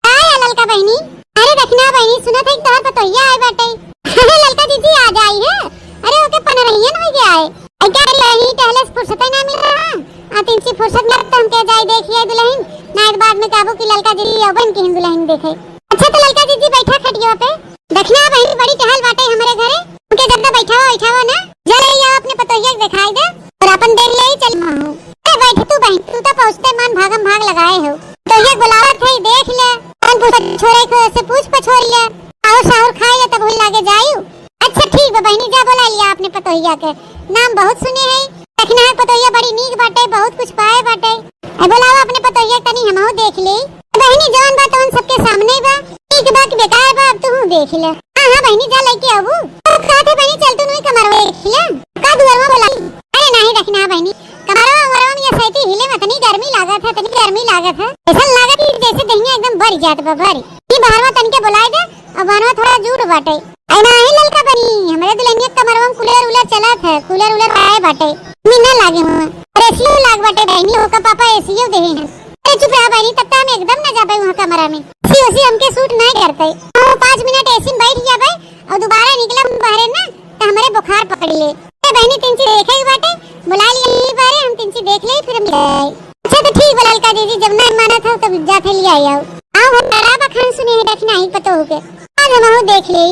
का या ललका बहनी? अरे दखिनहा बहनी, सुनत है कि तोहर पतोहिया आए बाटे। अरे ललका जीजी आ जाई है। अरे ओके पनरहियन हो गया है। अरे का रे, यही टहले से फुर्सत ही ना मिल रहा। आ तिनची फुर्सत मिलत तो हमके जाई देखिए दुल्हन, ना एक बाद में कहबू कि ललका जीजी अबन की दुल्हन देखे। अच्छा तो ललका जीजी बैठा खटिया पे। दखिनहा बहनी बड़ी टहल बाटे हमरे घरे, उनके जगह बैठावा बैठावा ना। जा ले आओ अपने पतोहिया के दिखाई दे और अपन देख ले चल महू। ए बैठ तू बहन, तू तो पहुँचते मन भागम भाग लगाए हो। पतोहिया के बुलावत है, देख ले। अपन पूछ पछोरे को से पूछ पछोर ले। आहुर साहुर खाए ले तब हुई लागे जायू। अच्छा ठीक बा बहनी, जा बोला लिया अपने पतोहिया के। नाम बहुत सुने है। दखिनहा के पतोहिया बड़ी नीक बाटे, बहुत कुछ पाए बाटे। ए बोलावा अपने पतोहिया के तनी हमहू देख ले। बहनी जवन बा तवन सबके सामने बा। ठीक बा कि बेकार बा, अब तू देख ले। हाँ, हाँ बहनी, जा लेके आबू। अब कहत है बहनी, चल तू नुई कमरवा देख ले। का दुआरवा बोला? अरे नाही दखिनहा बहनी, कमरवा उमरवा में ये सैती हिले में इतनी गर्मी लागत है, इतनी गर्मी लागत है। ऐसा लागत कि जैसे दहिया एकदम बरी जात बा, बरी। ई बहरवा तनिके बुलाए दे, अब बहरवा थोड़ा जूड़ बाटे। आई नाही ललका बहनी, हमरे दुल्हनिया के कमरवा में कूलर उलर चलत है, कूलर उलर आए बाटे। मी ना लागे हुआ। अरे एसीओ लाग बाटे बहनी, ओका पापा एसीओ देहे हैं। अरे चुप रहा बहनी, तब तक हम एकदम ना जाबे वहाँ कमरा में। एसी ओसी हमके सूट नहीं करते। हम पाँच मिनट एसी में बैठ जाबे और दोबारा निकलब हम बाहरे ना, तो हमरे बुखार पकड़ ले। ए बहनी, तिनची देखे के बाटे, बुला लिए यहीं बाहरे, हम तिनची देख ले, फिर हम जाए। अच्छा तो ठीक बा ललका जीजी, जब ना मानत हो तब जाते ले आई आओ। आओ हम बड़ा बखान सुने हैं दखिनहा ही पतोहू के, आज हम देख ले।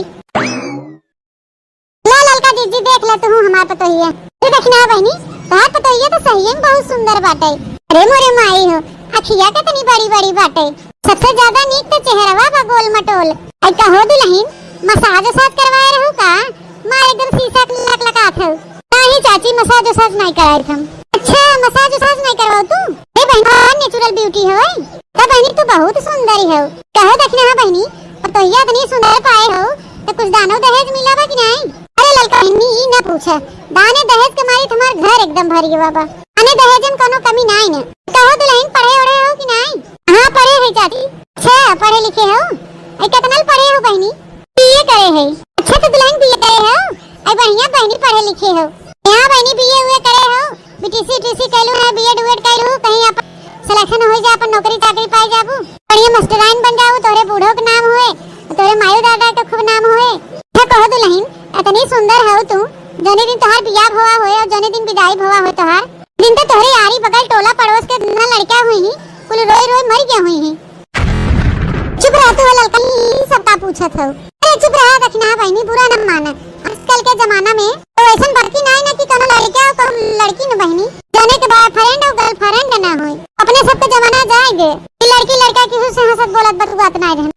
ला ललका जीजी, देख ले तू हमार पतोहिया। ये दखिनहा बहनी, तोहार पतोहिया तो सहिए में बहुत सुंदर बाटे। अरे मोरे माई हो, अखिया कितनी बड़ी बड़ी बाटे। सबसे ज्यादा नीक तो चेहरवा बा गोल मटोल। आई कहो दुल्हन, मसाज उसाज करवाए रहू का? मार एकदम शीशा के लकलकात हो। नाही चाची, मसाज उसाज नहीं कराई हम। अच्छा, मसाज उसाज नहीं करवाओ तू? ए बहन, नेचुरल ब्यूटी हो। का बहनी, तू बहुत सुंदर हो। कहो दखिनहा बहनी, पतोहिया इतनी सुंदर पाए हो, तो कुछ दानो दहेज मिला बा कि नहीं? अरे ललका बहनी, ई ना पूछे, दाने दहेज के मारी तुम्हार घर एकदम भर गया बा। अने दहेज में कोनो कमी नहीं ने। कहो दुल्हन, पढ़े ओढ़े हो कि नहीं? हाँ, पढ़े है चाची। अच्छा, पढ़े लिखे हो? ए, कितना पढ़े हो बहनी? बीए करे है। अच्छा, तो दुल्हन बीए करे हो? ए, बढ़िया बहनी, पढ़े लिखे हो। यहाँ बहनी बीए हुए करे हो? बीटीसी टीसी कैलू है, बीएड उएड कैलू, कहीं अपन सिलेक्शन हो जा, अपन नौकरी चाकरी पाए जाबू, बढ़िया मास्टराइन बन जाबू, तोरे बूढ़ो के नाम होए, तोरे मायू दादा के खूब नाम होए। अच्छा कहो दुल्हन, इतनी सुंदर हो तू, जौने दिन तोहार बियाह भवा होए और जौने दिन विदाई भवा होए तोहार, दिन तो तोहरे यारी बगल टोला पड़ोस के जितना लड़का हुई ही, कुल रोई रोई मर गया हुई ही। चुप रह तू, ललका, ई सब का पूछत हो? अरे चुप रहा दखिनहा बहनी, बुरा न माने। आजकल के जमाना में तो ऐसन बड़की नाई ना कि कोनो लड़का और कोनो लड़की न बहनी, जौने के बॉयफ्रेंड और गर्लफ्रेंड ना होए। अपने सबके जमाना जाएंगे कि लड़की लड़का किसी से हंसत बोलत बतुआत नाई रहन।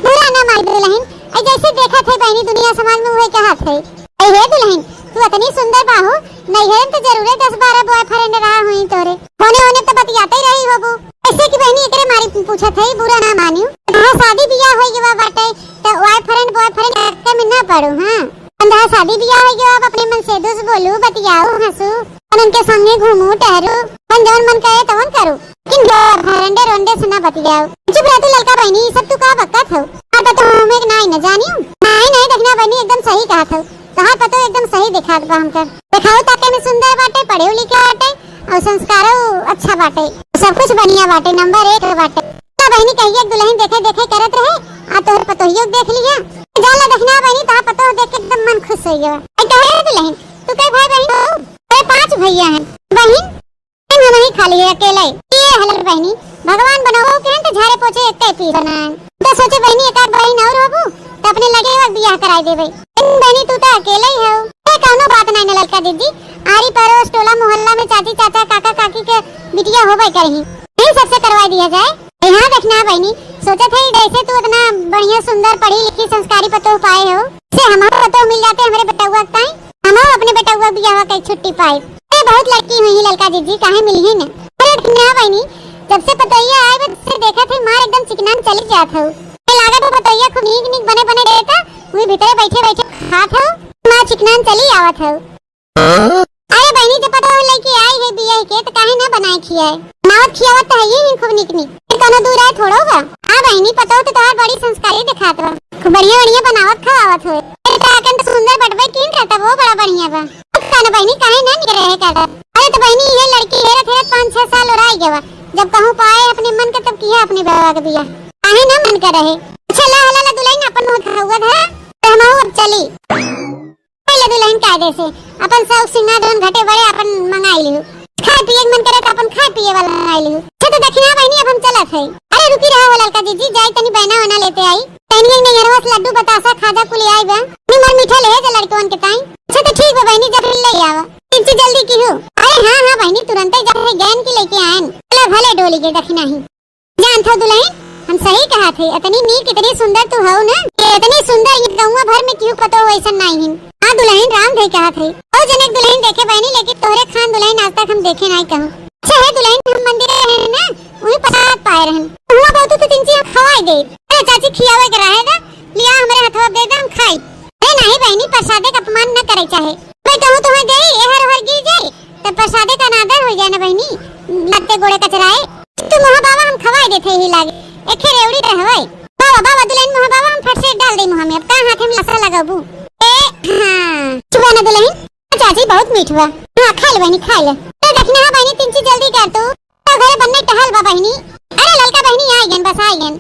बुरा ना माई दुल्हन, ऐ जैसे देखत है बहनी दुनिया समाज में, वही कहत है। ऐ हे दुल्हन, तू इतनी सुंदर बाहू, नैहर में तो जरूरे दस बारह बॉयफ्रेंड रहा हुई तोरे। होने होने तो बतियाते ही रही होबू। ऐसे की बहनी एकरे मारी पूछत है, बुरा ना मानियो। हाँ, शादी बियाह हो गया बाटे, तो बॉयफ्रेंड बॉयफ्रेंड के में ना पड़ू, हाँ। अंधा शादी बियाह हो गया, अब अपने मन से दुस बोलू, बतियाऊ, हंसू, और उनके संगे घूमू, टहरू, मन जौन मन करे तवन करू। लेकिन बॉयफ्रेंड रोंडे से ना बतियाऊ। चुप रह तू ललका बहनी, ई सब तू का बकत हो? अब तो हमें नाई न जानियो। नाई, नाई दखिनहा बहनी, एकदम सही कहत हो। तोहार पतो एकदम सही देखात बा हमका। देखाऊ ताके में सुंदर बाटे, पढ़े लिखे बाटे और संस्कारो अच्छा बाटे, सब कुछ बढ़िया बाटे, नंबर एक बाटे। तो बहनी कहिए दुल्हन देखे देखे करत रहे, आ तोहर पतोहियो देख लिया। जा ला दखिनहा बहनी, तोहार पतोह देख के एकदम मन खुश हो गया। ए, कहे दुल्हन, तू कई भाई बहन हो? अरे पांच भैया हैं। बहन? बहन वही खाली है अकेले। ये हलर बहिनी, भगवान बनवो के हैं तो झारे पोछे एक ही पीस बनाए। तो सोचे बहिनी एक आध बहिन और होबू, तो अपने लगे वक्त बियाह कराई देबे। लेकिन बहिनी तू तो अकेले ही हो। ए, कौनो बात नहीं न ललका दीदी, आरी पड़ोस, टोला मोहल्ला में चाची चाचा काका काकी के बिटिया होबे करही, यही सबसे करवा दिया जाए। ए, हाँ दखिनहा बहिनी, सोचत है जैसे तू इतना बढ़िया सुंदर पढ़ी लिखी संस्कारी पतोह पाए हो, से हमहू पतोह मिल जाते हमरे बेटउआ के ताई, हमहू अपने बेटउआ बियाह के छुट्टी पाए। ए, बहुत लड़की हुई ही ललका दीदी, काहे मिलही न। अरे दखिनहा बहिनी, जब से पतोहिया आए बा, तब से देखत है मार एकदम चिकनान चली जात हो। ए, लागत है पतोहिया खूब नीक नीक बने बने देता, वही भीतरे बैठे बैठे खात हो, मार चिकनान चली आवत हो। अरे बहिनी, जब पतोह लेके आई है बियाह के, तो काहे ना बनाए खियाए? बनावत खियावत तो है ही खूब निक निक। ये कोनो दूर है थोड़ो बा। हाँ बहिनी, पतोह तो तोहार बड़ी संस्कारी दिखात बा। खूब बढ़िया बढ़िया बनावत खवावत होए। अरे ताकन तो सुंदर बटवे कीन रहता, वो बड़ा बढ़िया बा। अब का ना बहिनी, काहे ना निक रहे करत? अरे तो बहिनी, ये लड़की हेरत हेरत पाँच छह साल ओराई गवा। जब कहूँ पाए अपने मन के, तब किया अपने बाबा के बियाह। काहे ना मन कर रहे। अच्छा ला हला ला दुल्हन, अपन मुँह धउआ धरा, तो हमहू अब चली। पहले दुल्हन कायदे से अपन शौक सिंगार जौन घटे बड़े अपन मंगाई लिहू। खाए पिए के मन करे तो अपन खाए पिए वाला मंगाई लिहू। अच्छा तो दखिनहा बहिनी, अब हम चलत है। अरे रुकी रहा हो ललका जीजी, जाई तनी बहना वहना लेते आई। तनी एक नैहरवा से लड्डू बतासा खाजा कुल आई बा। नी मर मीठा ले जा लड़कवन के ताई। अच्छा तो ठीक बा बहिनी, जा फिर ले आवा। तिनची जल्दी की हो। अरे हाँ हाँ बहिनी, तुरंते जा गैन की लेके आयन। चला भले डोली के दखिनहा ही। जानत हो दुल्हन, हम सही कहा थे, इतनी नीक, इतनी सुंदर तू हऊ ना, कि इतनी सुंदर ये गौवा भर में केहू पतोह वैसन नाई हिन। हाँ दुल्हन, राम धई कहा थे। ओ जनक दुल्हन देखे बहिनी, लेकिन तोहरे खान दुल्हन आज तक हम देखे नाई कहूँ। अच्छा है दुल्हन, हम मंदिर रहे ना, वही प्रसाद पाए रहन। हुआ बहुत तो तिनची हम खवाई दे। अरे चाची, खियावे के रहे ना, लिया हमरे हथवा दे दे, हम खाई। अरे नहीं बहिनी, प्रसादे का अपमान न करे चाहे। भाई कहूँ तुम्हें गई, एहर ओहर गिर जाए, तब प्रसादे का अनादर हो जाए ना बहिनी, लगते गोड़े कचराए। तू मुँह बाबा हम खवाई देते ही लागे, एखे रेवड़ी रहवे। बाबा, बाबा, दुल्हन मुँह बाबा हम फट से डाल दे मुँह में, अब का हाथे में लसा लगाबू? ए, हाँ, चुबा ना दुल्हन, चाची बहुत मीठ बा। हाँ, खा ले बहिनी, खा ले। तो दखिनहा बहिनी, तिनची जल्दी कर तू, तो घरे बनने टहल बा बहिनी। अरे ललका बहिनी, आई गन, बस आई गन।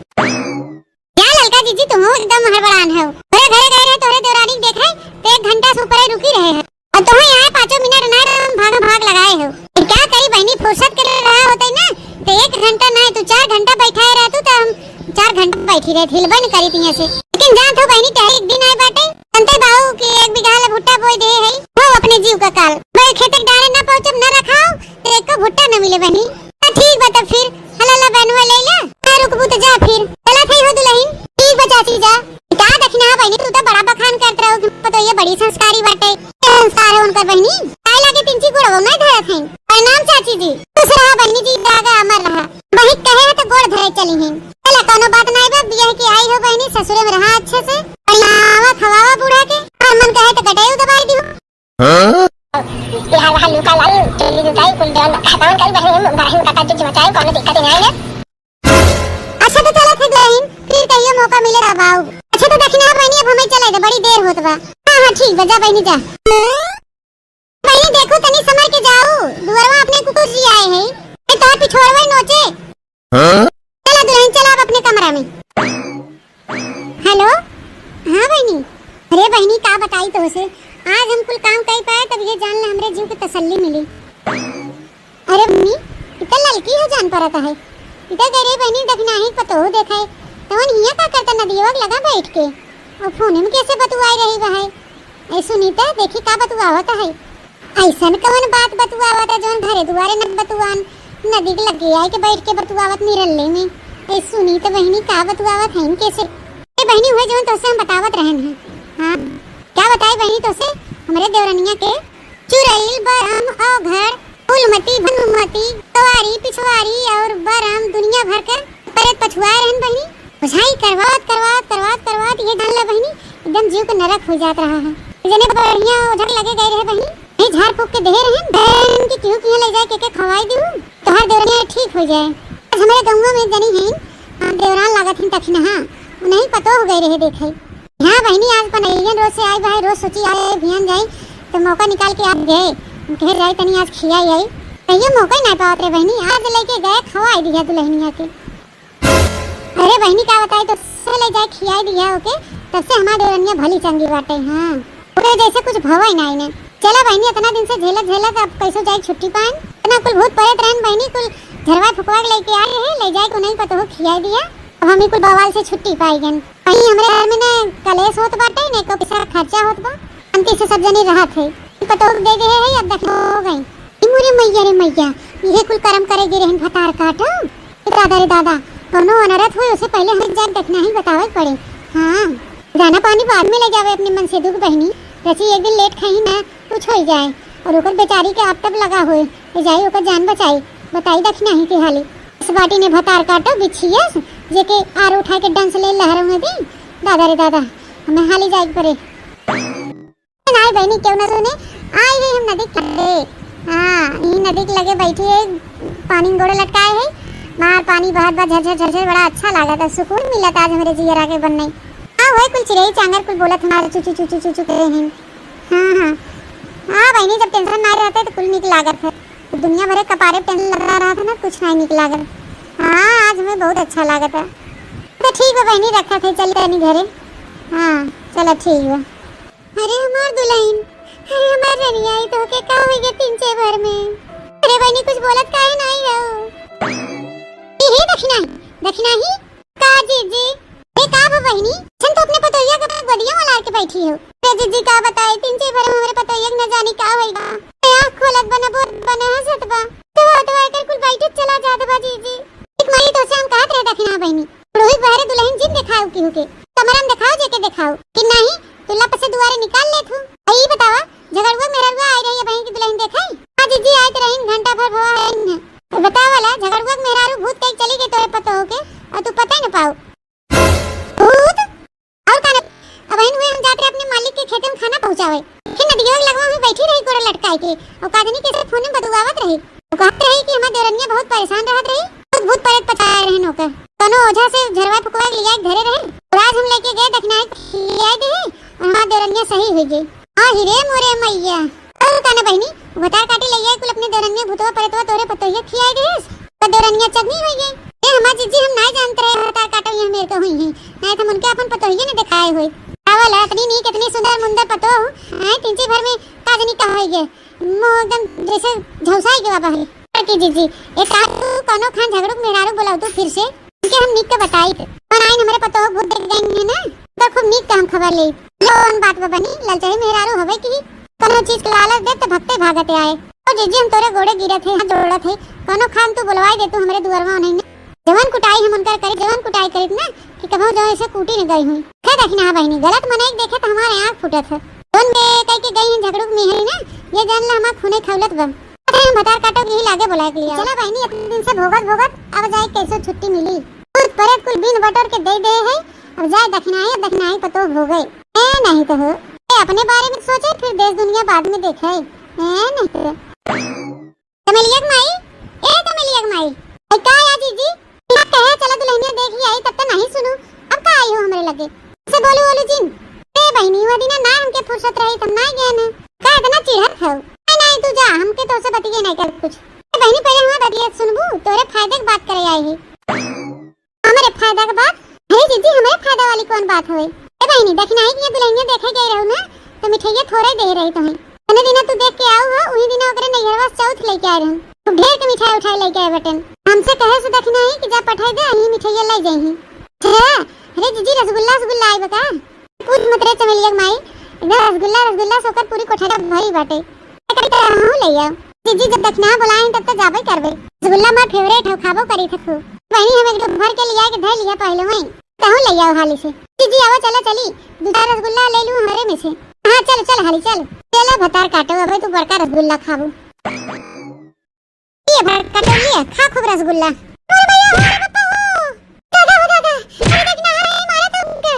का ललका जीजी, तुहू एकदम हड़बड़ान हो। तोरे घरे गए रहे, तोरे देवरानी के देखे, तो एक घंटा से ऊपर ही रुकी रहे हैं। और तुहू यहाँ पाँचों मिनट ना रहे, हम भागा भाग लगाए हो। फिर क्या करी बहिनी, फुर्सत के लिए रहा होते ना, तो एक घंटा ना, तू चार घंटा बैठाए रह तू, तो हम चार घंटा बैठी रहे, हिलबे न करी तिया से। लेकिन जान तो बहिनी, टहल एक दिन आए बाटे, अंते बाबू के एक बीघा ले भुट्टा बोई दे है, वो अपने जीव का काल। मैं खेत के डारे ना पहुँचब, ना रखाओ, तो एको भुट्टा न मिले बहिनी। तो ठीक बा, तब फिर हला ला बहनवा ले ला, आ रुकबू तो जा फिर। चला थई हो दुल्हन। ठीक बा चाची जा। का दखिनहा बहिनी, तू तो बड़ा बखान करत रहू कि पतोहिया बड़ी संस्कारी बाटे। ये संस्कार है उनकर बहिनी। काहे लागे तिनची गोड़वा नहीं धरत हैं। प्रणाम चाची जी। खुश रहा बहिनी जी, जागा अमर रहा। वही कहे है तो गोड़ धरे चली हैं। चला कोनो बात नहीं बा, बियाह की आई हो बहिनी, ससुरे में रहा अच्छे से। बढ़िया आवा खवावा बूढ़ा के। और मन कहे तो गटैयो दबाई दियो। हाँ? बिहार वहाँ लुका लाई, चोली लुकाई, कुल देवन खतवन करी, बहन, बहन का ताजुब मचाई, कौनो दिक्कत नहीं है। अच्छा तो चला थे दुल्हन, फिर कहियो मौका मिले तब आओ। अच्छा तो दखिनहा बहिनी, अब हमें चले दे, बड़ी देर होत बा। हाँ, हाँ, ठीक बा, जा बहिनी जा। बहिनी देखो तनी समर के जाओ, दुआरवा अपने कुकुर जी आए हैं, ए तोर पिछोड़वा ही नोचे। हाँ? चला दुल्हन, चला अब अपने कमरा में। हेलो, हाँ बहिनी। अरे बहिनी, का बताई तोहसे, आज हम कुल काम कई पाए, तब ये जान ले हमरे जीव के तसल्ली मिली। अरे बहिनी, इतना ललकी हो जान परत है। इतना गए रे बहिनी, दखिनहा ही पतोह देखाए, तवन हिया का करता नदियवा के लगा बैठ के, और फोन में कैसे बतुआई रही बा है। ए सुनीता, देखी का बतुआवत है। ऐसन कवन बात बतुआवत है जौन घरे दुआरे न बतुआन, नदी के लगे आए के बैठ के बतुआवत निरल्ले में। ए सुनीता बहिनी, का बतुआवत है इनके से? ए बहिनी, हुए जौन तोसे हम बतावत रहन हैं। हाँ, क्या बताई बहिनी तोसे? हमरे देवरनिया के चुरैल, बरम, औघड़, फूलमती, भनुमती, सवारी, पिछवारी और बरम दुनिया भर के परेत पछुआए रहन बहिनी। ओझाई करवात, करवात, करवात, करवात ये जान ला बहिनी, एकदम जीव के नरक हो जात रहा है। जने बढ़िया ओझा के लगे गए रहे बहिनी, ये झाड़ फूक के देहे रहन, बहन के केहू किहाँ ले जाए के, के खवाई दिहु, तोहार देवरनिया ठीक हो जाए। आज हमरे गौवा में जनी हैं, हाँ, देवरान लागत हैं दखिनहा, उन्हीं पतोह गए रहे देखे। हाँ बहिनी, आज बनइयन रोज से आई बा है, रोज सोची आए भियन जाई, तो मौका निकाल के आज गए, कहे जाई तनी आज खियाई आई, कहियो मौका ही नहीं पावत रे बहिनी, आज लेके गए खवाई दिया दुल्हनिया के। अरे बहिनी का बताई, तो से ले जाए खियाई दिया ओके, तब से हमार देवरनिया भली चंगी बाटे। हाँ, ओकरे जैसे कुछ भवा ही नहीं ने। चला बहिनी, इतना दिन से झेलत झेलत अब कैसो जाए छुट्टी पाएन। इतना कुल भूत परेत रहन बहिनी, कुल झरवा फुकवा के लेके आए हैं, ले जाए को नहीं पता हो, खिया दिया। अब हम ही कुल बवाल से छुट्टी पाई गन। कहीं हमरे घर में ना कलेश होत बाटे, ना को पैसा खर्चा होत बा। शांति से सब जने रहत है। पतोह दे दे है, अब देखो हो गई। ई मोरे मैया रे मैया, इहे कुल करम करे गिरे हन भतार काटो। ए दादा रे दादा, कोनो अनरथ होए, उसे पहले हमें जान देखना ही बतावे के पड़े। हाँ, दाना पानी बाद में ले जावे अपने मन से दुख बहिनी। रची एक दिन लेट खाई ना, कुछ हो जाए। और ओकर बेचारी के आप तब लगा होए, ले जाई ओकर जान बचाई। बताई दखिना ही के हाली। इस बाटी ने भतार काटो बिछियस, जेके आर उठा के डंस ले लहरों में दी। दादा रे दादा, हमें हाली जाए के पड़े। नाई बहिनी, क्यों ना सुने? आई है हम नदी के लगे। हाँ, ई नदी के लगे बैठी है, पानी में गोड़े लटकाए है। मार पानी बहत बा, झरझर झरझर, बड़ा अच्छा लागत है, सुकून मिलत आज हमरे जियरा के बनने। हाँ, वही कुल चिड़ई चांगर कुल बोलत हमारे चुचू चुचू चुचू करे हैं। हाँ, हाँ। हाँ बहिनी, जब tension ना रहते तो कुल निक लागत है। दुनिया भरे कपारे पे tension लगा रहा था ना, कुछ ना निक लागत। हाँ, आज हमें बहुत अच्छा लागत है। तो ठीक बा बहिनी, रखा थे, चली तनी घरे। हाँ, चलो ठीक बा। अरे हमार दुल्हन, अरे हमार रनिया, ई तोहके का होई गए तीन छह भर में? अरे बहिनी, कुछ बोलत काहे नाई हो? ई ही दखिना ही, दखिना ही। का जीजी? ए का बा बहिनी? छन तो अपने पतोहिया के गोदिया में लार के बैठी हो। अरे जीजी का बताई, तीन छह भर में हमरे पतोहिया के न जानी का होई बा। ए आँख खोलत बा न, बोलत बा न, हंसत बा। तो, तो एकर कुल बैठत चला जात बा जीजी। एक मारी तो से हम कहत रहे दखिना बहिनी। रोहित बहरे दुल्हन जिन देखाओ केहू के। कमरा में देखाओ, जेके देखाओ। कि नाही, दुल्हा पर से दुआरे निकाल लेत हूँ। आ ई बतावा, झगड़ुआ मेहररुआ आए रही बहिन की दुल्हन देखाई? हाँ जीजी, आए तो रहीन, घंटा भर भवा है न। तो बतावा ला, झगड़ुआ के मेहरारू भूत कहीं चली गई तोरे पतोह के, और तू पता ही न पाओ। भूत? और का न, अब बहिन हुए हम जात रहे अपने मालिक के खेते में खाना पहुँचावे। फिर नदिया के लगवा में बैठी रही गोड़ लटकाई के, और काजनी के से फोन में बतुआवत रही। वो कहत रही कि हमार देवरनिया बहुत परेशान रहत रही, बहुत भूत प्रेत पचाए रहन ओकर। कौनो ओझा से झरवा फुकवा के लिया के धरे रहे। और आज हम लेके गए दखिनाई खियाए दे और हमार देवरनिया सही हुई गई। आ ही रे मोरे मैया। और का न बहिनी, भतार काटी ले गए कुल अपने देवरनिया भूतवा प्रेतवा तोरे पतोहिया खियाए देस। तो देवरनिया चटनी हुई गई। ए हमार जीजी, हम नाई जानत रहे भतार काटो ये मेर के हुई हैं। नाई तो हम उनके अपन पतोहिया न दिखाए हुई। आवल है, इतनी नीक, इतनी सुंदर मुंदर पतोह, हैं, तीन चार भर में काजनी का हुई गए। मुंह एकदम जैसे झौसाई के बाबा है। की जीजी, एक काम तू कौनो खान झगड़ू के मेहरारू बोलाऊ तू फिर से, उनके हम नीक के बताई थे। कौन आइन हमरे पतोह भूत देख गई है ना, तो खूब नीक के हम खबर ले। कौन बात बा बनी, ललचाई मेहरारू हवे की कौनो चीज के लालच दे तो भगते भागते आए। ओ जीजी, हम तोरे गोड़े गिरत है, हाथ जोड़त है, कौनो खान तू बोलवाई दे तू हमरे दुआरवा उन्हें। जवन कुटाई हम उनकर करी, जवन कुटाई करीत ना, कि कभो जो ऐसे कूटी न गई हुई। खै दखिना बहिनी, गलत मनई के देखे तो हमारे आँख फूटत है। जौन बे कह के गई हैं झगड़ू के मेहरी ना, ये जान ला हमार खूने खौलत बा। अरे हम भतार काटो के ही लागे बोलाए के लिए। चला बहिनी, इतने दिन से भोगत भोगत अब जाए कैसे छुट्टी मिली। भूत प्रेत कुल बीन बटोर के दे दे है, अब जाए दखिनाई, दखिनाई पतोह भोगे। ए नहीं तो हो, ए अपने बारे में सोचे, फिर देश दुनिया बाद में देखे। ए नहीं तो। चमेलिया के माई, ए चमेलिया के माई, ए का या जीजी? बिना कहे चला दुल्हनिया देख ही आई, तब तो नहीं सुनू। अब का आई हो हमरे लगे? से बोलू बोलू जिन। ए बहिनी, वो दिना ना हमके फुर्सत रही, तब ना गए न। का इतना चिढ़त हो? ए नहीं, तू जा, हमके तो से बतिये नहीं कर कुछ। ए बहिनी, पहले हमार बतिया सुनबू, तोरे फायदे के बात करे आई है। हमरे फायदा के बात? अरे जीजी, हमरे फायदा वाली कौन बात होए? ए बहिनी, दखिनाई के दुल्हनिया देखे गए रहू ना, तो मिठाइया थोड़े दे रही तुम्हें। जने दिना तू देख के आऊ हो, उही दिना ओकरे नैहरवा से चौथ लेके आए रहन। खूब ढेर के मिठाई उठाई लेके आए बटन। हमसे कहे से दखिनाई कि जा पठाई दे, यही मिठाइया ले जाई। अच्छा, अरे जीजी, रसगुल्ला, रसगुल्ला आई बका? पूछ मत रे चमेलिया के माई, एकदम रसगुल्ला, रसगुल्ला से ओकर पूरी कोठरी भरी बाटे। कभी तो हमहू ले आओ। जीजी, जब दखिना बोलाए तब तो जाबे करबे। रसगुल्ला हमार favourite है, खाबो करी थे खूब। बहिनी, हम एक डब्बा भर के लिया के धर लिया पहले वहीं। कहूँ ले आओ हाली से। जीजी, आओ, चला चली, दो चार रसगुल्ला ले लूँ हमारे में से। हाँ, चल, चल, हाली चल। चला भतार काटो, अबे तू बड़का रसगुल्ला खाबू। ये भतार काटो, ये खा खूब रसगुल्ला। अरे भैया, अरे बापा हो। दादा हो दादा, अरे देख ना, अरे मारा था उनका।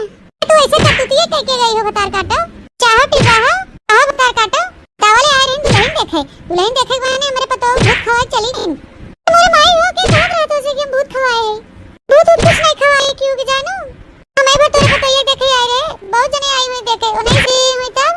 तू ऐसे करतूतिये कह के गई हो भतार काटो। चाहो टिका हो, चाहो भतार काटो। तावले आए रही दुल्हन देखे, दुल्हन देखे के बहाने हमरे पतोह भूत खवाए चली गई। तुम्हारे माई हो के कहत रहे तो से कि हम भूत खवाए हैं। भूत उत कुछ नहीं खवाए, क्यों के जानू? हमें भी तोरे पतोहिया देखे आए रहे, बहुत जने आई हुई देखे, उन्हें से हुई तब।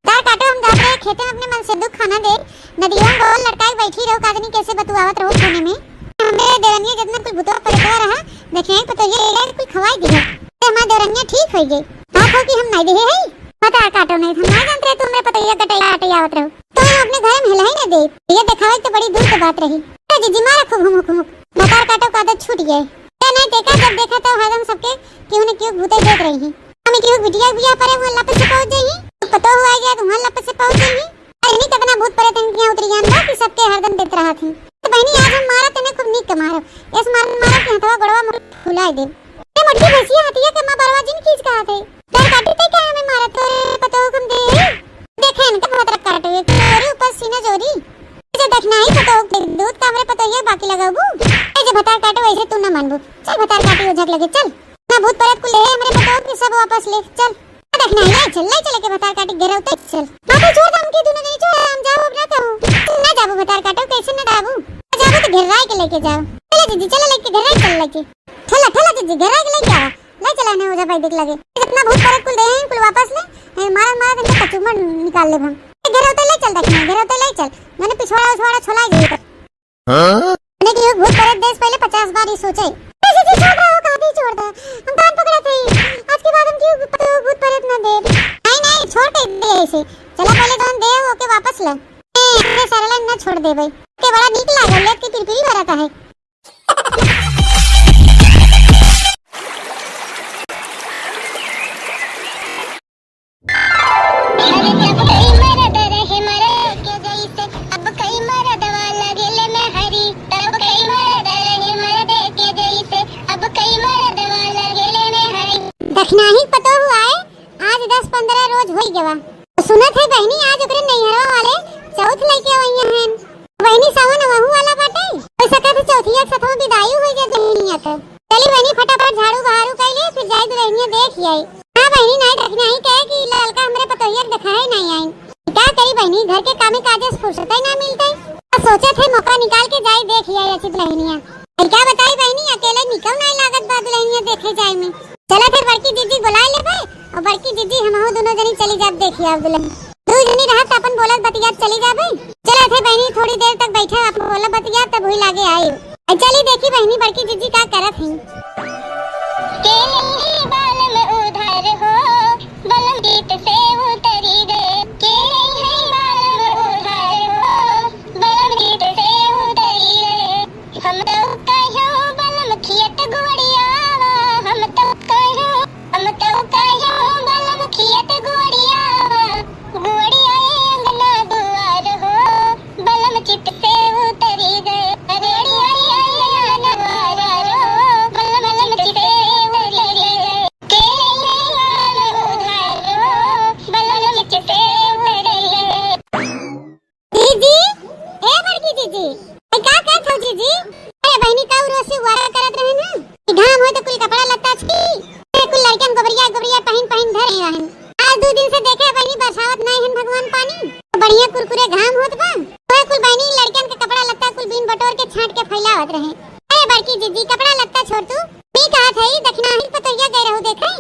तार काटो हम जात रहे खेते में अपने मन से दुख खाना दे, नदिया में गोड़ लटकाए बैठी रहो, काजनी कैसे बतुआवत रहो कोने में। हमरे देवनिया जितना कुल भूतवा परेतवा रहा, देखे हैं पतोहिया कुल खवाई दी है। ते हमार देवरनिया ठीक होई गई। हाँ, खो कि हम नहीं देहे है। पता काटो नहीं, हम नहीं जानते रहे तुमरे पतोहिया कटैया कटैया आवत रहो। तो हम अपने अरे हम हिलाई ना दे, ये देखावे तो बड़ी दूर के बात रही। अरे जीजी मारा खूब हुमुक हुमुक, भतार काटो का आदत छूट गए। ते नहीं देखा, जब देखा तो हरदम सबके केहू न केहू भूते देत रही। हम केहू बिटिया बिया परे हुआ लप से पहुंच जाई, पतो हुआ गया तो हुआ लप से पहुंच जाई। अरे नहीं कितना भूत परे तन किया उतरी जान बा कि सबके हरदम देत रहा थी। तो बहनी आज हम मारा तने खूब नीक के मारो, ऐस मार मारो कि हथवा गोड़वा में फुलाई दे। ए मोटकी भैंसिया हथिया के माँ बरवा जिन खींच कहा थे। डर काटी ते क्या हमें मारा तोरे पतो हुकुम दे। देखे इनका भतरा काटो, एक चोरी ऊपर सीना चोरी। जे देखना ही पतो हुकुम दूध का हमरे पतो ये बाकी लगाबू। ए जे भतार काटो वैसे तू ना मानबू। चल भतार काटी हो झक लगे, चल। ना भूत प्रेत कुल ले हमरे पतो के सब वापस ले, चल। ना देखना है, ले चल, ले चले के भतार काटी घेराव तक चल। बाबू छोड़ दम के दोनों नहीं छोड़, हम जाओ अब ना कहूँ। ना जाबू भतार काटो, कैसे ना जाबू? ना जाबू तो घेराई के लेके जाओ। चले जीजी, चले लेके घेराई चल लेके। ठेला, ठेला जीजी, घेराई के लेके आओ। ले चला ने ओझा भाई देख लगे। जितना भूत प्रेत कुल दे हैं, कुल वापस ले। ए, मारा, मारा, तनके कचूमर निकाल ले हम। ए, घेरौते ले चल देखने, घेरौते ले चल। मैंने पिछवाड़ा उछवाड़ा छोला ही गई। हाँ? मैंने कि भूत प्रेत देश पहले पचास बार ही सोचे। ऐसे जी छोड़ रहा हो, कहाँ भी छोड़ दे। हम कान पकड़े थे। आज के बाद हम क्यों भूत, भूत प्रेत ना दे। नहीं, नहीं, छोड़ के दे ऐसे। चला पहले जौन दे, ओके वापस ले। ए, अरे सरला ना छोड़ दे भाई। के बड़ा नीक लागल, लेट के पिरपिरी भरत है। अरे जब कई मरद रहे मरे के जैसे, अब कई मरदवा लगेले में हरी। तब कई मरद रहे मरद के जैसे, अब कई मरदवा लगेले में हरी। दखिनाही पतोहू आए, आज दस पन्द्रह रोज होई गवा। सुनत है बहिनी, आज ओकरे नैहरवा वाले चौथ लइके अवइया हैं। बहिनी, सावन वहू वाला बाटे, हो सकत है चौथिया के सथवा बिदाई हो जाए दुल्हनिया के। चली बहिनी, फटाफट झाड़ू बहारू कइले, फिर जाई दुल्हनिया देख आई। हाँ बहिनी, नाई दखिनाही कहे कि ललका हमरे पतोहिया के देखाए नाई आइन। का करी बहिनी, घर के कामे काजे से फुर्सत ही ना मिलते। तो सोचत है मौका निकाल के जाई देख आई अच्छी दुल्हनिया। और का बताई बहिनी, अकेले निकल नाई लागत बा दुल्हनिया देखे जाए में। चला फिर बड़की दीदी बुलाए लेबे, और बड़की दीदी हमहू दोनों जनी चली जाब देखी आब दुल्हन। दू जनी रहत अपन बोलत बतियात चली जाबे। चला थे बहिनी, थोड़ी देर तक बैठे अपन बोलत बतियात, तब हुई लागे आई। आ चली देखी बहिनी बड़की दीदी का करत हैं। के नहीं बालम उधार हो, बलम गीत से उतरी गए। के नहीं बालम उधार हो, बलम गीत से उतरी गए। हम तो कहो बलम खियत गुड़ियावा, हम तो कहो, हम तो कहो बलम खियत गुड़ियावा, गुड़िया अंगना दुआर हो, बलम चित से उतरी गए। गुड़िया अंगना दुआर हो, बलम चित से उतरी गए। के नहीं बालम उधार हो, बलम चित से उतरी गए। जीजी, ए बड़की जीजी, ए का करत हो जीजी? अरे बहिनी, का उर्वशी वारा करत रहे ना कि घाम होय तो कुल कपड़ा लत्ता छी, ए कुल लड़कन गोबरिया गोबरिया पहिन पहिन धरे रहन। आज दू दिन से देखे बहिनी बरसावत नहीं हन भगवान पानी, तो बढ़िया कुरकुरे घाम होत बा, तो कुल बहिनी लड़कन के कपड़ा लत्ता कुल बीन बटोर के छांट के फैलावत रहे। अरे बड़की जीजी, कपड़ा लत्ता छोड़ तू, मी कहा थे दखिनाही पतोहिया गए रहू देखे,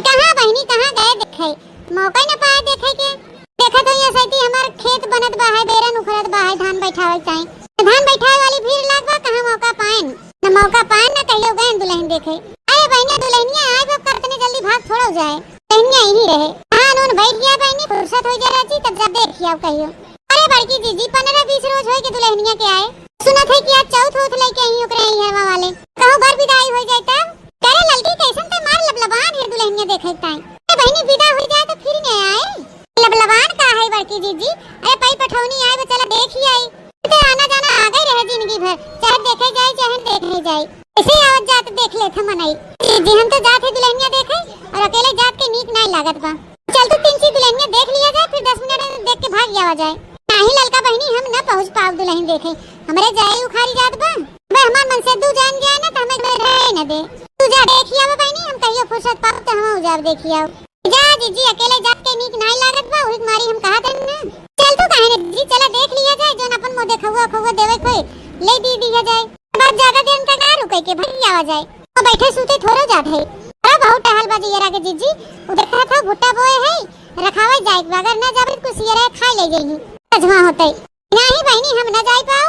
कहाँ बहिनी कहाँ गए देखे, मौका ही ना पाए देखे के। देखत हई, ऐसे ही हमार खेत बनत बा है, बेरन उखड़त बा है, धान बैठावे के चाही। धान बैठावे वाली भीड़ लाग बा, कहाँ मौका पाएन? न मौका पाएन, न कहियो गएन दुल्हन देखे। अरे बहिनिया, दुल्हनिया आए बा, का इतने जल्दी भाग थोड़ा हो जाए। दुल्हनिया यही रहे। धान उन बैठ गया बहिनी, फुर्सत हो जाए रहती, तब जब देख आओ कहियो। अरे बड़की जीजी, पन्द्रह बीस रोज होई के दुल्हनिया के आए। सुनत है कि आज चौथ होत लेके आई ओकरे नैहरवा वाले। कहूँ बर विदाई हो जाए तब। करे ललकी, कैसन ते मार लबलबान है दुल्हनिया देखे ताई। अरे बहिनी, विदा हो जाए तो फिर नहीं आए। लबलबान का है बड़की जीजी? अरे पई पठौनी आए, वो चला देख ही आई। ते आना जाना आ गई रहे जिंदगी भर, चाहे देखे जाए चाहे देखे जाए, ऐसे आवत जात देख लेत है मनई। जीजी, हम तो जात है दुल्हनिया देखे, और अकेले जात के नीक नाई लागत बा। चल तू तिनसी दुल्हनिया देख लिया जाए, फिर दस मिनट में देख के भाग जावा जाए। नाही ललका बहिनी, हम न पहुँच पाव दुल्हन देखे, हमरे जाए उखारी जात बा। बे हमार मन से दू जान गया ना, तो हमें घर रहे न दे। तू जा देखी आवे बहिनी, हम कहियो फुर्सत पाव तो हम जाब देखी आव। जा जीजी, अकेले जात के नीक नाई लागत बा, उही मारी हम कहा तन ना। चल तू काहे ने जीजी, चला देख लिया जाए, जोन अपन मुँह देखौआ खौआ देवे कोई ले दी दिया जाए। अब ज्यादा देर तक ना रुके के भाग आवा जाए। तो बैठे सूते थोड़ो जात है। अरे बहुत टहल बा जियरा के जीजी, वो देखा था भुट्टा बोए है, रखावे जाए, अगर ना जाबे कुछ ये रहे खाए ले जाइए। सजमा होते। नाही बहिनी, हम ना जाई पाओ।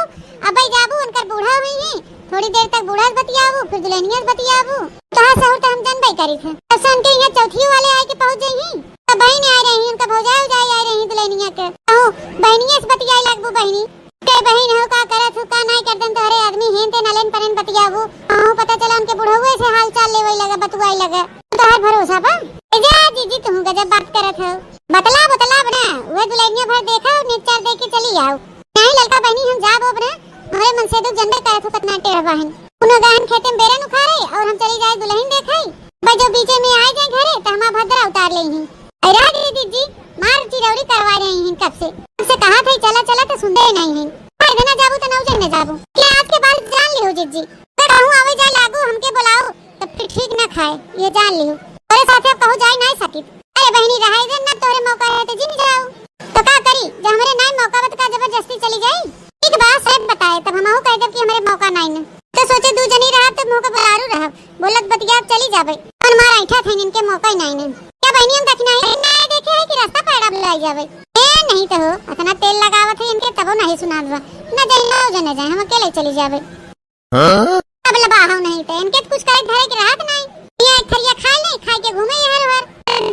अबे जाबू, उनकर बूढ़ा हुई है, थोड़ी देर तक बूढ़ा से बतियाबू, फिर दुल्हनिया से बतियाबू। तोहार सहूर तो हम जनबे करी थे। अब से उनके यहाँ चौथियो वाले आए के पहुँच जाई हैं। तो बहिन आए रही, उनका भौजाई उजाई आए रही दुल्हनिया के। अहो, बहिनिया से बतियाए लागबू, बहिनी। के बहिन हो, का करत हो, का नाई करत हो, तोहरे आदमी हेन तेन अलेन पलेन बतियाबू। अहूँ पता चला उनके बुढ़ऊ से हाल चाल लेवे लगे, बतुआई लगे। तोहर भरोसा बा? ए जा जीजी, तू गजब बात करत हो। बतला, बतला बना, उहे दुलहिनिया भर देखा और नेचर दे के चली आओ। नहीं ललका बहिनी, हम जाब अब ना, हमरे मनसेदू जनबे करत हो कितना टेढ़ बाहिन। उन्हों गहन खेते में बेरन उखाड़े और हम चली जाए दुलहिन देखाई। बस जो बीचे में आए जाए घरे, तो हमार भद्रा उतार लेइहीं। अरे रे दीदी, मार चिरौरी करवा रही हैं कब से। कब से कहा था, "चला, चला," तो सुनते ही नहीं हैं। अरे ना जाबू तो ना उजर न जाबू। ये आज के बाद जान लिहो जीजी। अगर कहूँ आवे जाए लागू, हमके बुलाओ, तो फिर ठीक ना खाए, ये जान लिहो। अरे साथे अब कहूँ जाए नहीं सकित। अरे बहिनी, रहाई दे ना, तोहरे मौका है तो जिन जाओ। तो का करी, जब हमरे नाई मौका बा तो का जबरदस्ती चली जाई? ठीक बा, साहब बताए, तब हमहू कह देब कि हमरे मौका नाई न। तो सोचे दू जनी रहब तो मुँह के बलारू रहब, बोलत बतियात चली जाबे। अपन मार ऐठा थे, इनके मौका ही नाई न। का बहिनी, हम दखिनाही नाई देखे है कि रास्ता पर अड़ा बुलाई जाबे? ए नहीं तो हो, इतना तेल लगावत है इनके, तबो नहीं सुनात बा। न जाए, ना जाए, हम अकेले चली जाबे। हाँ? अब लबाहो नहीं तो इनके कुछ करे धरे के रहत नहीं। ये एक थरिया खाए नहीं, खाए के घूमे यहाँ हर।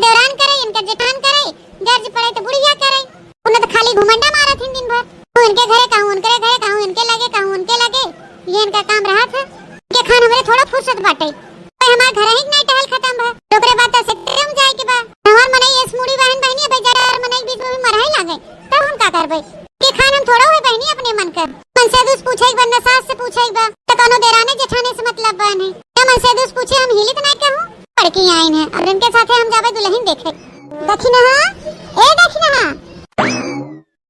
देवरान करे, इनका जेठान करे, गर्ज पड़े तो बुढ़िया करे। उन्हें तो खाली घुमंडा मारत हैं दिन भर। कहूँ इनके घरे, कहूँ उनके घरे, कहूँ इनके लगे, कहूँ उनके लगे। ये इनका काम रहत है। ये खान हमरे थोड़ा फुर्सत बाटे। भाई हमार घर ही नहीं टहल खत्म बा। ओकरे बाद तो से हम जाए के बा। हमार मनई एस मुड़ी बहन बहनी, भाई जरा यार मनई बीच में मरहे लागे। तब हम का करबे? के खान हम थोड़ा हुए बहनी अपने मन कर। मनसेदू से पूछे एक बार, न सास से पूछे एक बार, तो कौनो देराने जेठाने से मतलब बन है। या मनसेदू से पूछे हम हिलित नहीं कहूँ, पड़की आइन है, और इनके साथे हम जाबे दुलहिन देखे। दखिनहा, ए दखिनहा।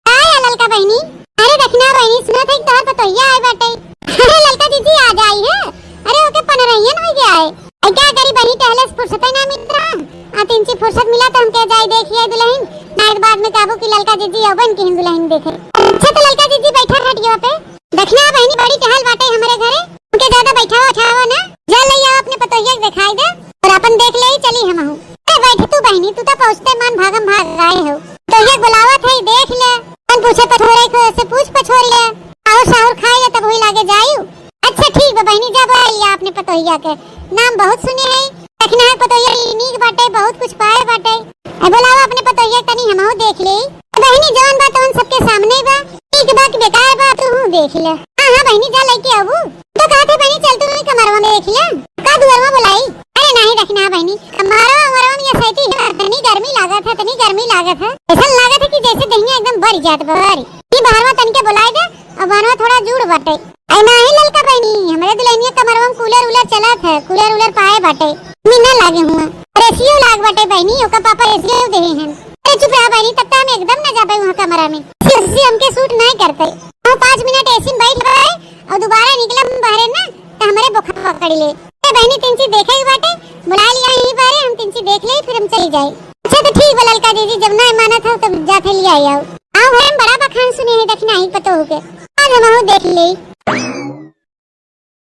का या ललका बहनी? अरे दखिनहा बहनी, सुनत है कि तोहर पतोहिया आए बाटे। अरे ललका जीजी आ जाई है। अरे ओके पनरहियन हो गया है। अब का करी बहिनी, टहले से फुर्सत ही ना मिल रहा। आ तिनची फुर्सत मिला तो हमके जाई देखिए दुलहिन, ना एक बाद में कहबो कि ललका जीजी अबन की दुलहिन देखे। अच्छा तो ललका जीजी बैठा हटियो पे। दखिनहा बहिनी बड़ी टहल बाटे हमरे घरे, उनके ज्यादा बैठावा उठावा ना, जा ले आओ अपने पतोहिया के दिखाई दे और अपन देख ले चली हमहू। ए बैठ तू बहिनी, तू तो पहुँचते मन भागम भाग आए हो। पतोहिया के बुलावत है, देख ले, अपन पूछे पछोरे को से पूछ पछोर ले, और साहुर खाए ले तब हुई लागे जायू। अच्छा ठीक बा बहिनी, जा बोला लिया अपने पतोहिया के। नाम बहुत सुने है, दखिनहा पतोहिया ई नीक बाटे, बहुत कुछ पाए बाटे। ए, बोलावा अपने पतोहिया के तनी हमहू देख ले। बहिनी जौन बा तौन सबके सामने बा। ठीक बा कि बेकार बा, तू हूँ देख ले। हाँ, हाँ बहिनी, जा लेके आबू। तो कहत है बहिनी, चल तू ही कमरवा में देख ले। का दुअरवा बुलाई? अरे नाही दखिनहा बहिनी, कमरवा उमरवा में ये सैती है, इतनी गर्मी लागत है, इतनी गर्मी लागत है। ऐसा लागत है कि जैसे दहिया एकदम बरी जात बा, बरी। ई बहरवा तनिके बुलाई दे, अब बहरवा थोड़ा जूड़ बाटे। अरे नाही ललका बहिनी, हमरे दुलहिनिया कमरवा में कूलर उलर चलत है, कूलर उलर पाए बाटे, मी ना लागे हुआ। अरे एसीओ लाग बाटे बहिनी, ओका पापा एसीओ देहे हैं। अरे चुप रहा बहिनी, तब तो हम एकदम ना जाबे वहाँ कमरा में। एसी हमके सूट नहीं करते। हम पाँच मिनट एसी में बैठ गए और दोबारा निकलम बहरे ना, तो हमरे बुखार पकड़ ले। ए बहिनी, तिनची देखे ही बाटे, बुला लिया यहीं बहरे, हम तिनची देख ले, फिर हम चली जाए। अच्छा तो ठीक बा ललका दीदी, जब ना मानत हो तब जाते लिया आओ। आओ घर में बड़ा बखान सुने है दखिनहा ही पतोहू के, आज हमहू देख ले।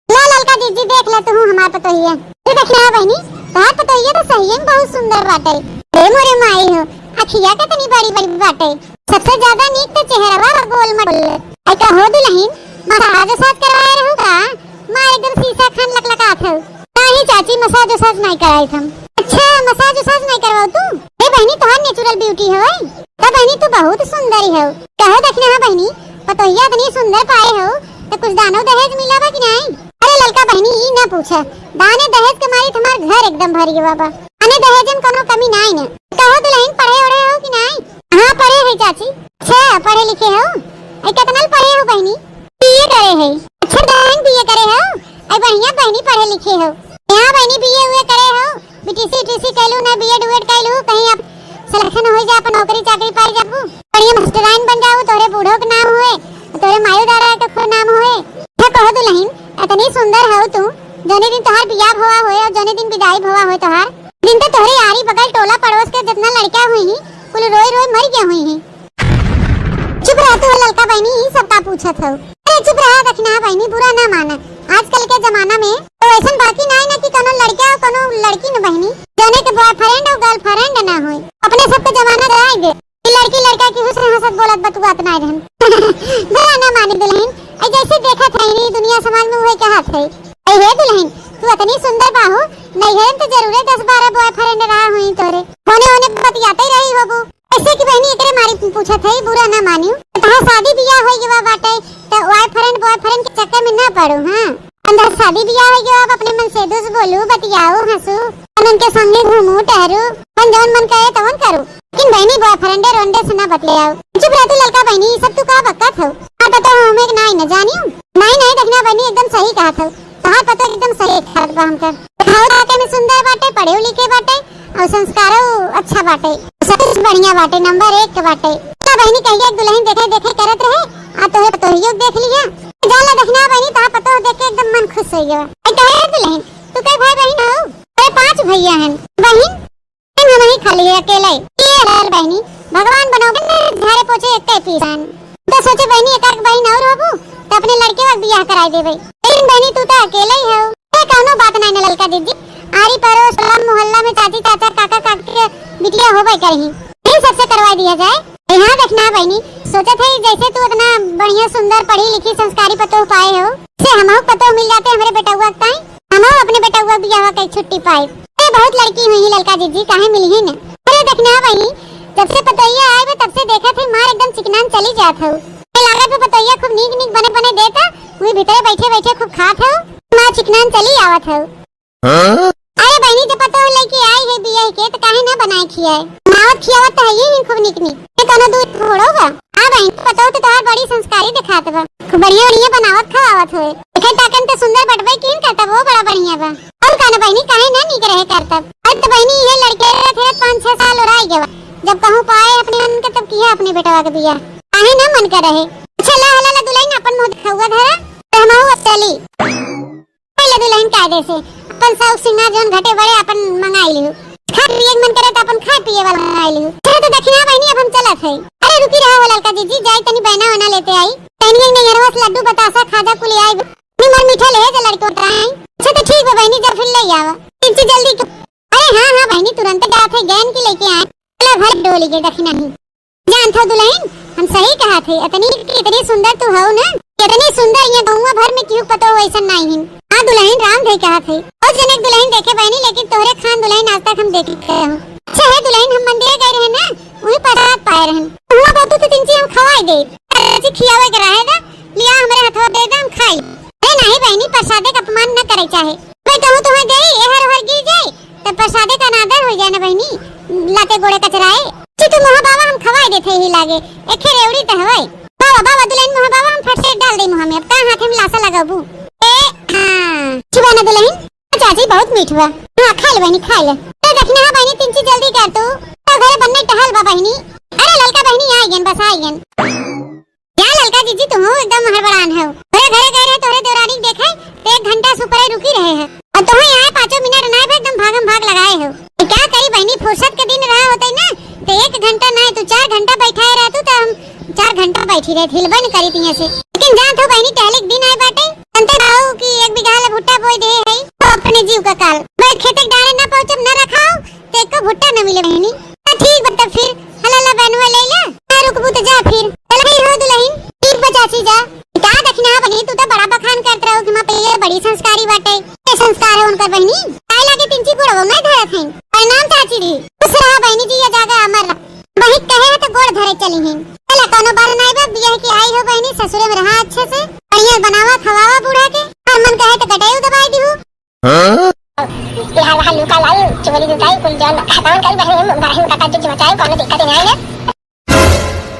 ला ललका दीदी, देख ले तू हमार पतोहिया। ये दखिनहा बहिनी, तोहार पतोहिया तो सही में बहुत सुंदर बाटे। अरे मोरे माई हो, अखिया कितनी बड़ी बड़ी बाटे। सबसे ज्यादा नीक तो चेहरवा बा, गोल मटोल। आई का हो दुलहिन, मसाज उसाज करवाए रहू का? मार एकदम शीशा खान लकलकात हो। नाही चाची, मसाज उसाज नाही कराई हम। अच्छा, मसाज उसाज नाही करवाओ तू? ए बहिनी, तोहार नेचुरल ब्यूटी है। तो बहिनी तू बहुत सुंदर ही हो। कहो दखिनहा बहिनी, पतोहिया इतनी सुंदर पाए हो, तो कुछ दानो दहेज मिला बा कि नाही? अरे ललका बहिनी, ई ना पूछा, दाने दहेज के मारी तुम्हार घर एकदम भरी गवा बा। अने दहेज में कोनो कमी नाही न। कहो दुलहिन, पढ़े ओढ़े हो कि नाही? हाँ पढ़े है चाची। अच्छा, पढ़े लिखे हो? ए, कितना पढ़े हो बहिनी? बीए करे है। अच्छा बहिन, बीए करे हो? ए, बढ़िया बहिनी, पढ़े लिखे हो। यहाँ बहिनी बीए उए करे हो? बीटीसी टीसी कैलू ना, बीएड उएड कैलू, कहीं आप सिलेक्शन हो जा, अपन नौकरी चाकरी पाई जाबू, बढ़िया मास्टराइन बन जाऊ, तोरे बूढ़ो के नाम होए, तोरे मायू दादा के खूब नाम होए। अच्छा कहो दुलहिन, इतनी सुंदर हो तू, जौने दिन तोहार बियाह भवा होए और जौने दिन विदाई भवा होए तोहार, दिन तो तोहरे यारी बगल टोला पड़ोस के जितना लड़का हुई ही, कुल रोई रोई मर गया हुई ही। चुप रह तू ललका बहिनी, ई सब का पूछत हऊ? अरे चुप रहा दखिनहा बहिनी, बुरा ना माना। आजकल के जमाना में तो ऐसन बाकी नाई ना कि कोनो लड़का और कोनो लड़की न बहिनी, जौने के बॉयफ्रेंड और गर्लफ्रेंड ना होई। अपने सबके जमाना जाए दे। ई लड़की लड़का की हुस्न हंसत बोलत बतुआत नाई रहन। बुरा ना मानी दुलहिन, ऐ जैसे देखत है नी दुनिया समाज में उहे कहत है। ऐ हे दुलहिन, तू इतनी सुंदर बाहू, नैहरन तो जरूरे दस बारह बॉयफ्रेंड रहा हुई तोरे। होने होने बतियाते रही होबू। ऐसे कि बहिनी एकरे मारी पूछत है, बुरा ना मानियो। तोहार शादी बियाह होइ गवा बाटे, त बॉयफ्रेंड बॉयफ्रेंड के चक्कर में ना पड़ू, हाँ। अंदर शादी बियाह होइ गवा, अब अपने मन से दुस बोलू, बतियाऊ, हंसू, उनके संगे घूमू, टहरू, अपन जवन मन करे तवन करू। लेकिन बहिनी, बॉयफ्रेंडे रोंडे से ना बतियाऊ। चुप रह तू ललका बहिनी, ई सब तू का बकत हऊ? हाँ, पता हो हमें नाई न जानियो। नाई, नाई, दखिना बहिनी एकदम सही कहत हऊ। तोहार पतो एकदम सही कहत बा हमका। खाऊ ताके में सुंदर बाटे, पढ़े लिखे बाटे, और संस्कारो अच्छा बाटे, सब कुछ बढ़िया बाटे, नंबर एक के बाटे। का बहिनी कहिया एक दुलहिन देखे देखे करत रहे, आ तोहे पतोहियो देख लिया। जा ला दखिना बहिनी, तोहार पतोह देख के एकदम मन खुश होइ गवा। ए, कहे दुलहिन, तू कई भाई बहिन हऊ? अरे पाँच भैया हन। बहिन? हम हमही खाली है अकेले। ये डर बहिनी, भगवान बनौगे झारे पोछे एक्के पीसान। तो सोचे बहिनी, एक आध बहिन और होबू, तो अपने लड़के वक्त बियाह कराई देबे। लेकिन बहिनी, तू तो अकेले ही हो। ए, कौनो बात नहीं न ललका दीदी, आरी पड़ोस, टोला मोहल्ला में चाची चाचा काका काकी के बिटिया होबे करही, यही सबसे करवा दिया जाए। ए, हाँ दखिना बहिनी, सोचत है जैसे तू इतना बढ़िया सुंदर पढ़ी लिखी संस्कारी पतोह पाए हो, से हमहू पतोह मिल जाते हमरे बेटउआ के ताई, हमहू अपने बेटउआ बियाह के छुट्टी पाए। ए, बहुत लड़की हुई ललका जीजी, काहे मिली ही न। अरे दखिना बहिनी, जब से पतोहिया आए बे तब से देखत है मार एकदम चिकनान चली जात हऊ। ए, लागत बा पतोहिया खूब नीक नीक बने बने देता, वही भीतरे बैठे बैठे खूब खात हऊ, मार चिकनान चली आवत हऊ। हाँ? अरे बहिनी, जब पतोह लेके आई है बियाह के, तो काहे ना बनाए खियाए? बनावत खियावत तो है ही खूब निक निक। ये कोनो दूर थोड़ो बा। हाँ बहिनी, पतोह तो तोहार बड़ी संस्कारी दिखात बा। खूब बढ़िया बढ़िया बनावत खवावत होए। देखे ताकन तो सुंदर बटबे कीन करतब, वो बड़ा बढ़िया बा। और का ना बहिनी, काहे ना निक रहे करतब? अरे तो बहिनी, ये लड़के रहे पाँच छह साल और आई गवा। जब कहूँ पाए अपने मन के, तब किया अपने बेटवा के बियाह। काहे ना मन कर रहे। अच्छा ला, ला, ला, दुलहिन अपन मुँह दिखउआ धरा, तो हमहू अब चली। पहले दुलहिन कायदे से अपन शौक सिंगार जौन घटे बड़े अपन मंगाई लिहू। खा पिए के मन करे तो अपन खाए पिए वाला मंगाई लिहू। चलो तो दखिना बहिनी, अब हम चलत है। अरे रुकी रहा हो ललका जीजी, जाई तनी बहना वहना लेते आई। तनी एक नैहरवा से लड्डू बतासा खाजा कुली आई। निमर मीठा ले जा लड़को उतराई। अच्छा तो ठीक बा बहिनी, जब फिर ले आवा। इनसे जल्दी क-, अरे हाँ, हाँ बहिनी, तुरंत जात है, गैन की लेके आए। चलो भर डोली के दखिना ही। जानत हो दुलहिन, हम सही कहत है, इतनी, इतनी सुंदर तू हऊ ना, इतनी सुंदर ये गौवा भर में केहू पतोह वैसन नाई हिन। हाँ दुलहिन, राम धई कहत है। और जने के दुलहिन देखे बहिनी, लेकिन तोहरे खान दुलहिन आज तक हम देखे हूँ। अच्छा है दुलहिन, हम मंदिर गए रहे ना, वही प्रसाद पाए रहन। हुआ बाबू तो तिनची हम खवाई दे। जी खियावे के रहे ना, लिया हमरे हथवा दे दे, हम खाई। अरे नहीं बहिनी, प्रसादे का अपमान न करे चाहे। मैं कहूँ तुम्हें दे, एहर ओहर गिर जाए, तब प्रसादे का अनादर हो जाए ना बहिनी, लाते गोड़े कचराए। ची तू मोह बाबा हम खवाई देते ही लागे, एखे रेवड़ी त हवाई। बाबा, बाबा, दुलहिन मोह बाबा हम फट से डाल दे मुँह में, अब का हाथ में लासा लगाबू? ए, हाँ, चुबा ना दुलहिन, चाची बहुत मीठ बा। हाँ, खा ले बहिनी, खा ले। तो दखिना बहिनी, तिनची जल्दी कर तू, तो घरे बनने टहल बा बहिनी। अरे ललका बहिनी, आई गन, बस आई गन। जा ललका जीजी, तुहू एकदम हड़बड़ान हो। तोरे घरे गए रहे, तोरे देवरानी के देखे, तो एक घंटा से ऊपर ही रुकी रहे हैं। और तुहू यहाँ पाँचों मिनट ना बे, एकदम भागम भाग लगाए हो। तो क्या करी बहिनी, फुर्सत के दिन रहा होते ना, तो एक घंटा ना, तू चार घंटा बैठाए रह तू, तो हम चार घंटा बैठी रहे, हिलबे न करी तिया से। लेकिन जानत हो बहिनी, टहले के दिन आए बाटे, जानते रहो कि एक बीघा ले भुट्टा बोई दे है, तो अपने जीव का काल। मैं खेते के डारे ना पहुँचब, ना रखाओ, ते एको भुट्टा न मिले बहिनी। त ठीक बा, तब फिर हलाला बनवा ले ले। ना रुकबू त जा फिर। चल गई हो दुलहिन। ठीक बा चाची जा। का दखिना बहिनी, तू त बड़ा बखान करत रहू कि माँ पहिले बड़ी संस्कारी बाटे। ये संस्कार है उनकर बहिनी। काहे लागे तिनची गोड़वा में धरत हईन। प्रणाम चाची जी। खुश रहा बहिनी जी, ये जागा अमर रहा। बहिन कहे है तो गोड़ धरे चली हईन। चला कौनो बार नाई बा, बियाह की आई हो बहिनी, ससुरे में रहा अच्छे से। बढ़िया बनावा खवावा बूढ़ा के। और मन कहे तो गटई दबाई दिहू। हाँ? बिहार वहाँ लुका लाई, चोरी लुकाई, कुल जौन खतवन करी बहिन, बहिन का जो मचाई, कौनो दिक्कत नहीं है।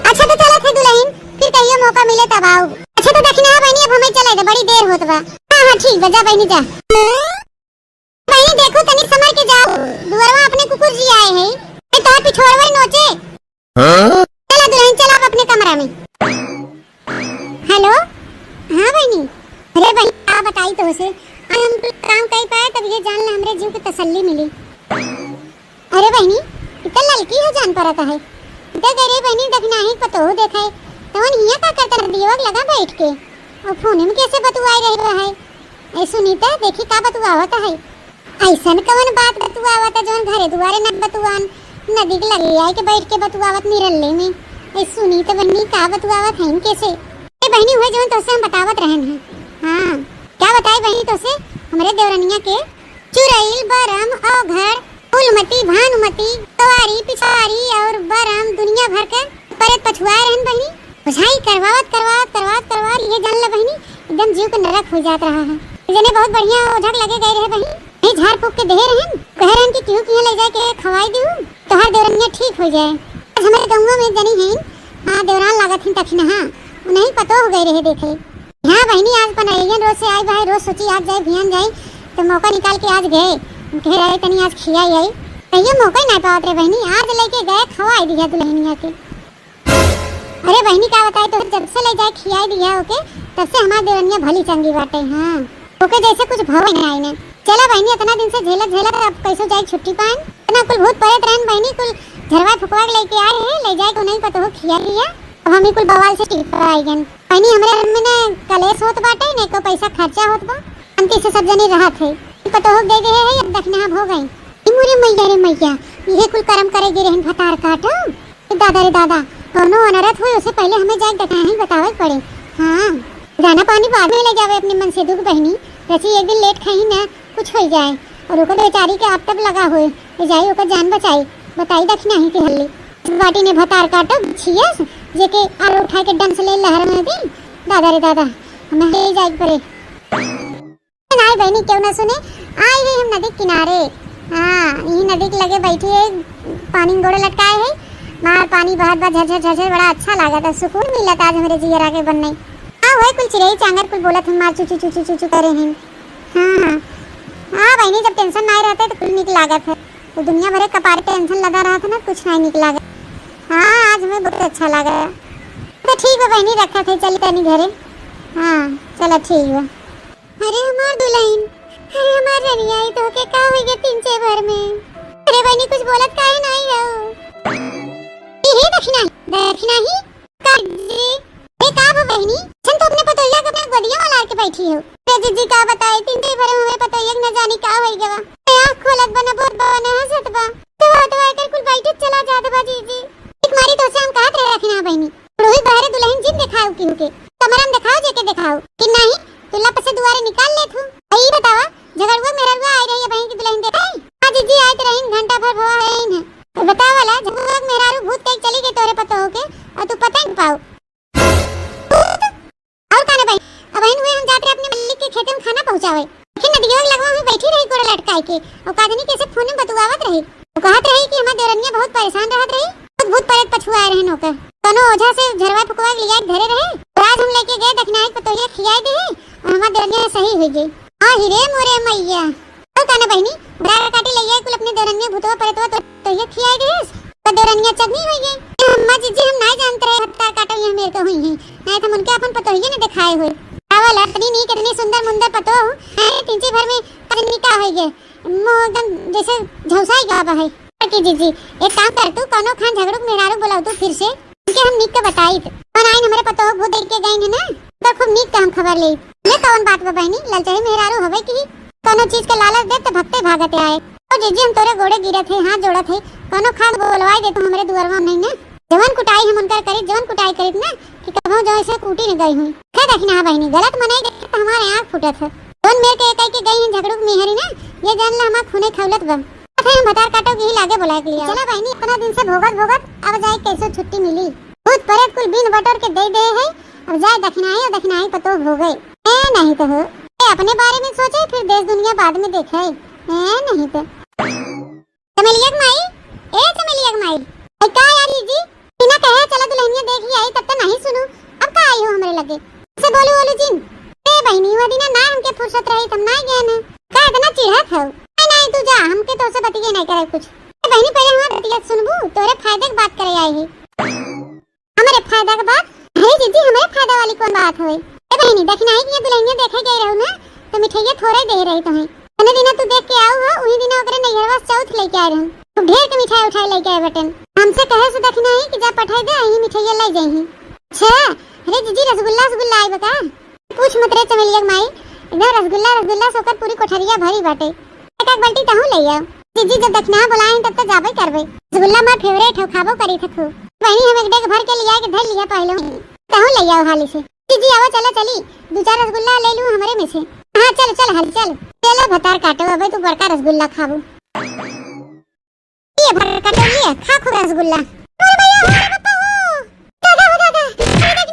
अच्छा तो चलत है दुलहिन, फिर कहियो मौका मिले तब आऊ। अच्छा तो दखिना बहिनी, अब हमें चले दे, बड़ी देर होत बा। हाँ, हाँ, ठीक बा, जा बहिनी जा। बहिनी देखो तनी समर के जाओ, दुआरवा अपने कुकुर जी आए हैं। ए, तोहर पिछोड़वा नोचे। हाँ? चला दुलहिन, चला अब अपने कमरा में। हेलो, हाँ बहिनी। अरे बहिनी, का बताई तोहसे, आज हम काम कई पाए, तब ये जान ले हमरे जीव के तसल्ली मिली। अरे बहिनी, इतना ललकी हो जान परत है। इतना गए रे बहिनी, दखिनाही पतोह देखाए, तवन हिया का करता नदियवा के लगा बैठ के, और फोन में कैसे बतुआई रहे है। ए सुनीता, देखी का बतुआवत है। ऐसन कवन बात बतुआवत है, जौन घरे दुआरे न बतुआन, नदी के लगे आए के बैठ के बतुआवत निरल्ले में। ए सुनीता बहिनी, का बतुआवत है इनके से? ए बहिनी, हुए जौन तोसे हम बतावत रहन हैं। हाँ, क्या बताई बहिनी तोसे? हमरे देवरनिया के चुरैल, बरम, औघड़, फूलमती, भानुमती, सवारी, पिछवारी और बरम दुनिया भर के परेत पछुआए रहन बहिनी। ओझाई करवावत, करवावत, करवावत, करवावत, ये जान ला बहिनी, एकदम जीव के नरक होइ जात रहा है। जने बहुत बढ़िया ओझा के लगे गए रहे बहिनी, ये झाड़ फूँक के देहे रहन, कहे रहन कि केहू किहाँ ले जाके खवाई दिहु, तोहार देवरनिया ठीक होइ जाए। आज हमरे गउँवा में जनी हैं, हाँ, देवरान लागत हैं दखिनहा, उन्हीं पतोह गए रहे देखे। हाँ बहिनी, आज बनाइए, रोज से आई बा, रोज सोची आज जाई, भियान जाई, तो मौका निकाल के आज गए। कहे रहे तनी आज खियाई आई, कहियो मौका ही नाहीं पावत रहे बहिनी, आज लेके गए, खवाई दिया दुलहनिया के। अरे बहिनी, का बताई तो, जब से ले जाए खियाई दिया ओके, तब से हमार देवरनिया भली चंगी बाटे। हाँ, ओके जैसे कुछ भवे नाहीं ने। चला बहिनी, इतना दिन से झेलत झेलत अब कैसो जाए छुट्टी पाएन। इतना कुल भूत प्रेत रहन बहिनी, कुल झरवा फुकवा के लेके आए हैं, ले जाए के उन्हीं पतोह खियाई दिया। अब हम ही कुल बवाल से टिकवाई गन। बहिनी, हमरे घर में ना कलेश होत बाटे, ने को पैसा खर्चा होत बा। शांति से सब जने रहत है। ई पतोह दे दे है, अब दखिनहा भोगई। ई मोरे मैया रे मैया, इहे कुल करम करे गे रहन भतार काटो। ए दादा रे दादा, कौनो अनरथ होई, ओसे पहले हमें जाके दखिनहा ही बतावे के पड़े। हाँ, दाना पानी बाद में ले जावे अपने मन से दुख बहिनी, रची एक दिन लेट खाई ना, कुछ होई जाए। और ओकर बेचारी के आप तब लगा होए, ले जाई ओकर जान बचाई, बताई दखिनहा ही के हल्ली। बाटी ने भतार काटो छियस, जेके आरो उठा के डंस ले लहर में दी। दादा रे दादा, हमें ले जाए के पड़े। नाहीं बहिनी, केहू ना सुने, आई है हम नदी किनारे। हाँ, यही नदी के लगे बैठी है, पानी में गोड़ लटकाए है, मार पानी बहत बा झरझर झरझर, बड़ा अच्छा लागत है, सुकून मिलत आज हमरे जियरा के बन्ने। हाँ, वही कुल चिरई चांगर कुल बोलत हैं, मार चू चू चू चू चू चू करे हैं। हाँ, हाँ। हाँ बहिनी, जब tension नाहीं रहते तो कुल निक लागत है, तो दुनिया भरे कपारे tension लदा रहत है ना, कुछ नाहीं निक लागत। हाँ, आज हमें बहुत अच्छा लगा। तो ठीक बा बहिनी, रखत है, चली तनी घरे। हाँ, चला ठीक बा। अरे हमार दुलहिन, अरे हमार रनिया, ई तोहके का होइ गए तीन चार भर में? अरे बहिनी, कुछ बोलत काहे नाहीं हो? ई ही दखिनहा, दखिनहा ही? का जी? ए का बा बहिनी? छन तो अपने पतोहिया के अपने गोदिया वाला के बैठी हो। अरे जीजी का बताई, तीन चार भर में हमरे पतोहिया के न जानी का होइ गवा। ए आँख खोलत बा न, बोत बा न, हंसत बा। तो तो एकर कुल बैठत चला जात बा जीजी। एक मारी तो से हम कहत रहे रखिना बहिनी। रोही बहरे दुलहिन जिन देखाओ केहू के, कमरा में देखाओ जेके देखाओ, कि नाहीं, तू लप से दुआरे निकाल लेत हूँ। आ ई बतावा, झगड़ुआ मेहररुआ आए रही बहिन की दुलहिन देखाई? हाँ जीजी, आए तो रहीन, घंटा भर भवा रहीन है। तो बतावा ला, झगड़ुआ मेहरारू भूत कहीं चली गई तोरे पतोह के, और तू पता नहीं पाओ। और का ना बहिन, अबहिन हुए हम जात रहे अपने मालिक के खेते में खाना पहुँचावे। फिर नदिया के लगवा में बैठी रही गोड़ लटकाए के, और काजनी कैसे फोन में बतुआवत रही। वो कहत रही कि हमार देवरनिया बहुत परेशान रहत रही, बहुत भूत प्रेत पछुआए रहन ओकर। कौनो ओझा से झरवा फुकवा के लिया के धरे रहे, और आज हम लेके गए दखिनाई पतोहिया खियाए दे, और हमार देवरनिया सही हुई गई। आ ही रे मोरे मैया। और का ना बहिनी, भतार काटे ले गए कुल अपने देवरनिया भूतवा प्रेतवा तो, तो ये खियाए देस, तो देवरनिया चटनी हुई गई। अम्मा जीजी, हम नाहीं जानत रहे भतार काटे ये मेरे को हुई है, नाहीं तो हम उनके अपन पतोहिए न दिखाए हुई। आवल इतनी नीक, इतनी सुंदर मुंदर पतोह, हैं, तीन चार भर में पता नहीं का हुई गए। मुँह एकदम जैसे झौसाई गा बा है। की जीजी, एक काम कर तू, कौनो खान झगड़ू के मेहरारू बोलाओ तू फिर से, उनके हम नीक के बताई। कौन आइन हमरे पतोह भूत देख के गई है ना, तो खूब नीक के हम खबर ले। ये कौन बात बा बहिनी, ललचाई मेहरारू हवे की कौनो चीज के लालच दे तो भगते भागते आए। ओ जीजी, हम तोरे गोड़े गिरत है, हाथ जोड़त है, कौनो खान बोलवाई दे तू हमरे दुआरवा में नहीं ना। जवन कुटाई हम उनकर करी, जवन कुटाई करीत ना, कि कबहूँ जो ऐसे कूटी न गई हुई। खै दखिनहा बहिनी, गलत मनई देख के तो हमारे आँख फूटत है। कौन मेर के कह के गई हैं झगड़ू के मेहरी ना, ये जान ला हमार खूने खौलत बा। अथे हम भतार काटो के ही लागे बोलाए के लिए। चला बहिनी, इतना दिन से भोगत भोगत अब जाए कैसे छुट्टी मिली। भूत प्रेत कुल बीन बटोर के दे दे है, अब जाए दखिनाई और दखिनाई पतोह भोगे। ए नहीं तो हो, ए अपने बारे में सोचे, फिर देश दुनिया बाद में देखे। ए नहीं तो। चमेलिया के माई, ए चमेलिया के माई। ए का यार जीजी, बिना कहे चला दुल्हनिया देख ही आई, तब तो नहीं सुनू। अब का आई हो हमरे लगे? से बोलू बोलू जिन। ए बहिनी, वो दिना ना हमके फुर्सत रही, हम ना गए ना। का इतना चिढ़त हो? नहीं, नहीं, तू जा, हमके तो से बतिये नहीं करे कुछ। ए बहिनी, पहले हमार बतिया सुनबू, तोरे फायदे के बात करे आई है। हमरे फायदा के बात? अरे जीजी, हमरे फायदा वाली कौन बात होए? ए बहिनी, दखिनाई के दुल्हनिया देखे गए रहू ना, तो मिठाइया थोड़े दे रही तुम्हें। जने दिना तू देख के आऊ हो, उही दिना ओकरे नैहरवा से चौथ लेके आए रहन। खूब ढेर के मिठाई उठाई लेके आए बटन। हमसे कहे से दखिनाई कि जा पठाई दे, यही मिठाइया ले जाई। अच्छा, अरे जीजी, रसगुल्ला, रसगुल्ला आई बका? पूछ मत रे चमेलिया के माई, एकदम रसगुल्ला, रसगुल्ला से ओकर पूरी कोठरिया भरी बाटे। एक एक बाल्टी तहूँ ले आओ। जीजी, जब दखिना बोलाए हैं, तब तो जाबे करबे। रसगुल्ला हमार favourite है, खाबो करी थे खूब। बहिनी, हम एक डेग भर के लिया के धर लिया पहले। तहूँ ले आओ हाली से। जीजी, आवा, चला चली, दो चार रसगुल्ला ले लूँ हमरे में से। हाँ, चल, चल हाली, चल। चलो भतार काटो, अबे तू बड़का रसगुल्ला खाबू। ये भर काटो, ये खा खूब रसगुल्ला। अरे भैया, हो रे बापा, हो। दादा, हो दादा, अरे देख,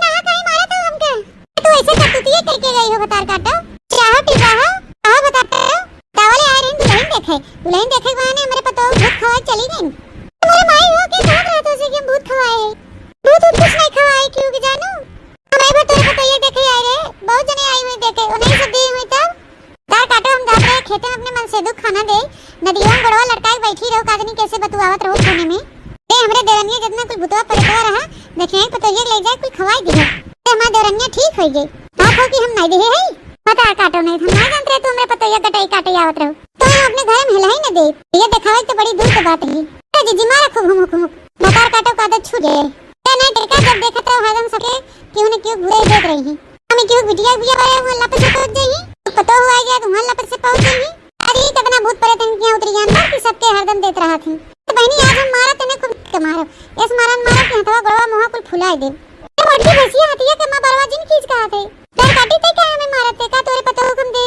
में। ए, हमरे देवरनिया जितना कुल भूतवा प्रेतवा रहा, देखे पतोहिया के ले जाए, कुल खवाई दिहे। ए, हमार देवरनिया ठीक होई गई। बात हो कि हम नहीं दिहे है, भतार काटो नहीं, हम नहीं जानते रहे तू हमरे पतोहिया कटाई काटे आवत रहो। तो हम अपने घर में हिलाई न दे। ये देखावे तो बड़ी दूर के बात है। ए, जीजी मारा खूब हुमुक हुमुक। भतार काटो का आदत छूट गए। ए, नहीं देखा, जब देखत रहो हरदम सबके, केहू न केहू घूरे देत रही। हमें केहू बिटिया बिया वाले हुआ लपट से पहुंच जाई, पतो हुआ गया तो हुआ लपट से पहुंच जाई। अरे, कितना भूत प्रेत इनके यहाँ उतरी अंदर कि सबके हरदम देत रहा थी। तो बहनी, आज हम मारा तने खूब के मारो। ऐस मारन मारो कि हथवा गोड़वा मुहा कुल फुलाई दे। ए, मोटकी भैंसिया हथिया के माँ बरवा जिन खींच कहा थे। डर काटी ते क्या हमें मारत थे? का तोरे पतो हुकम दे?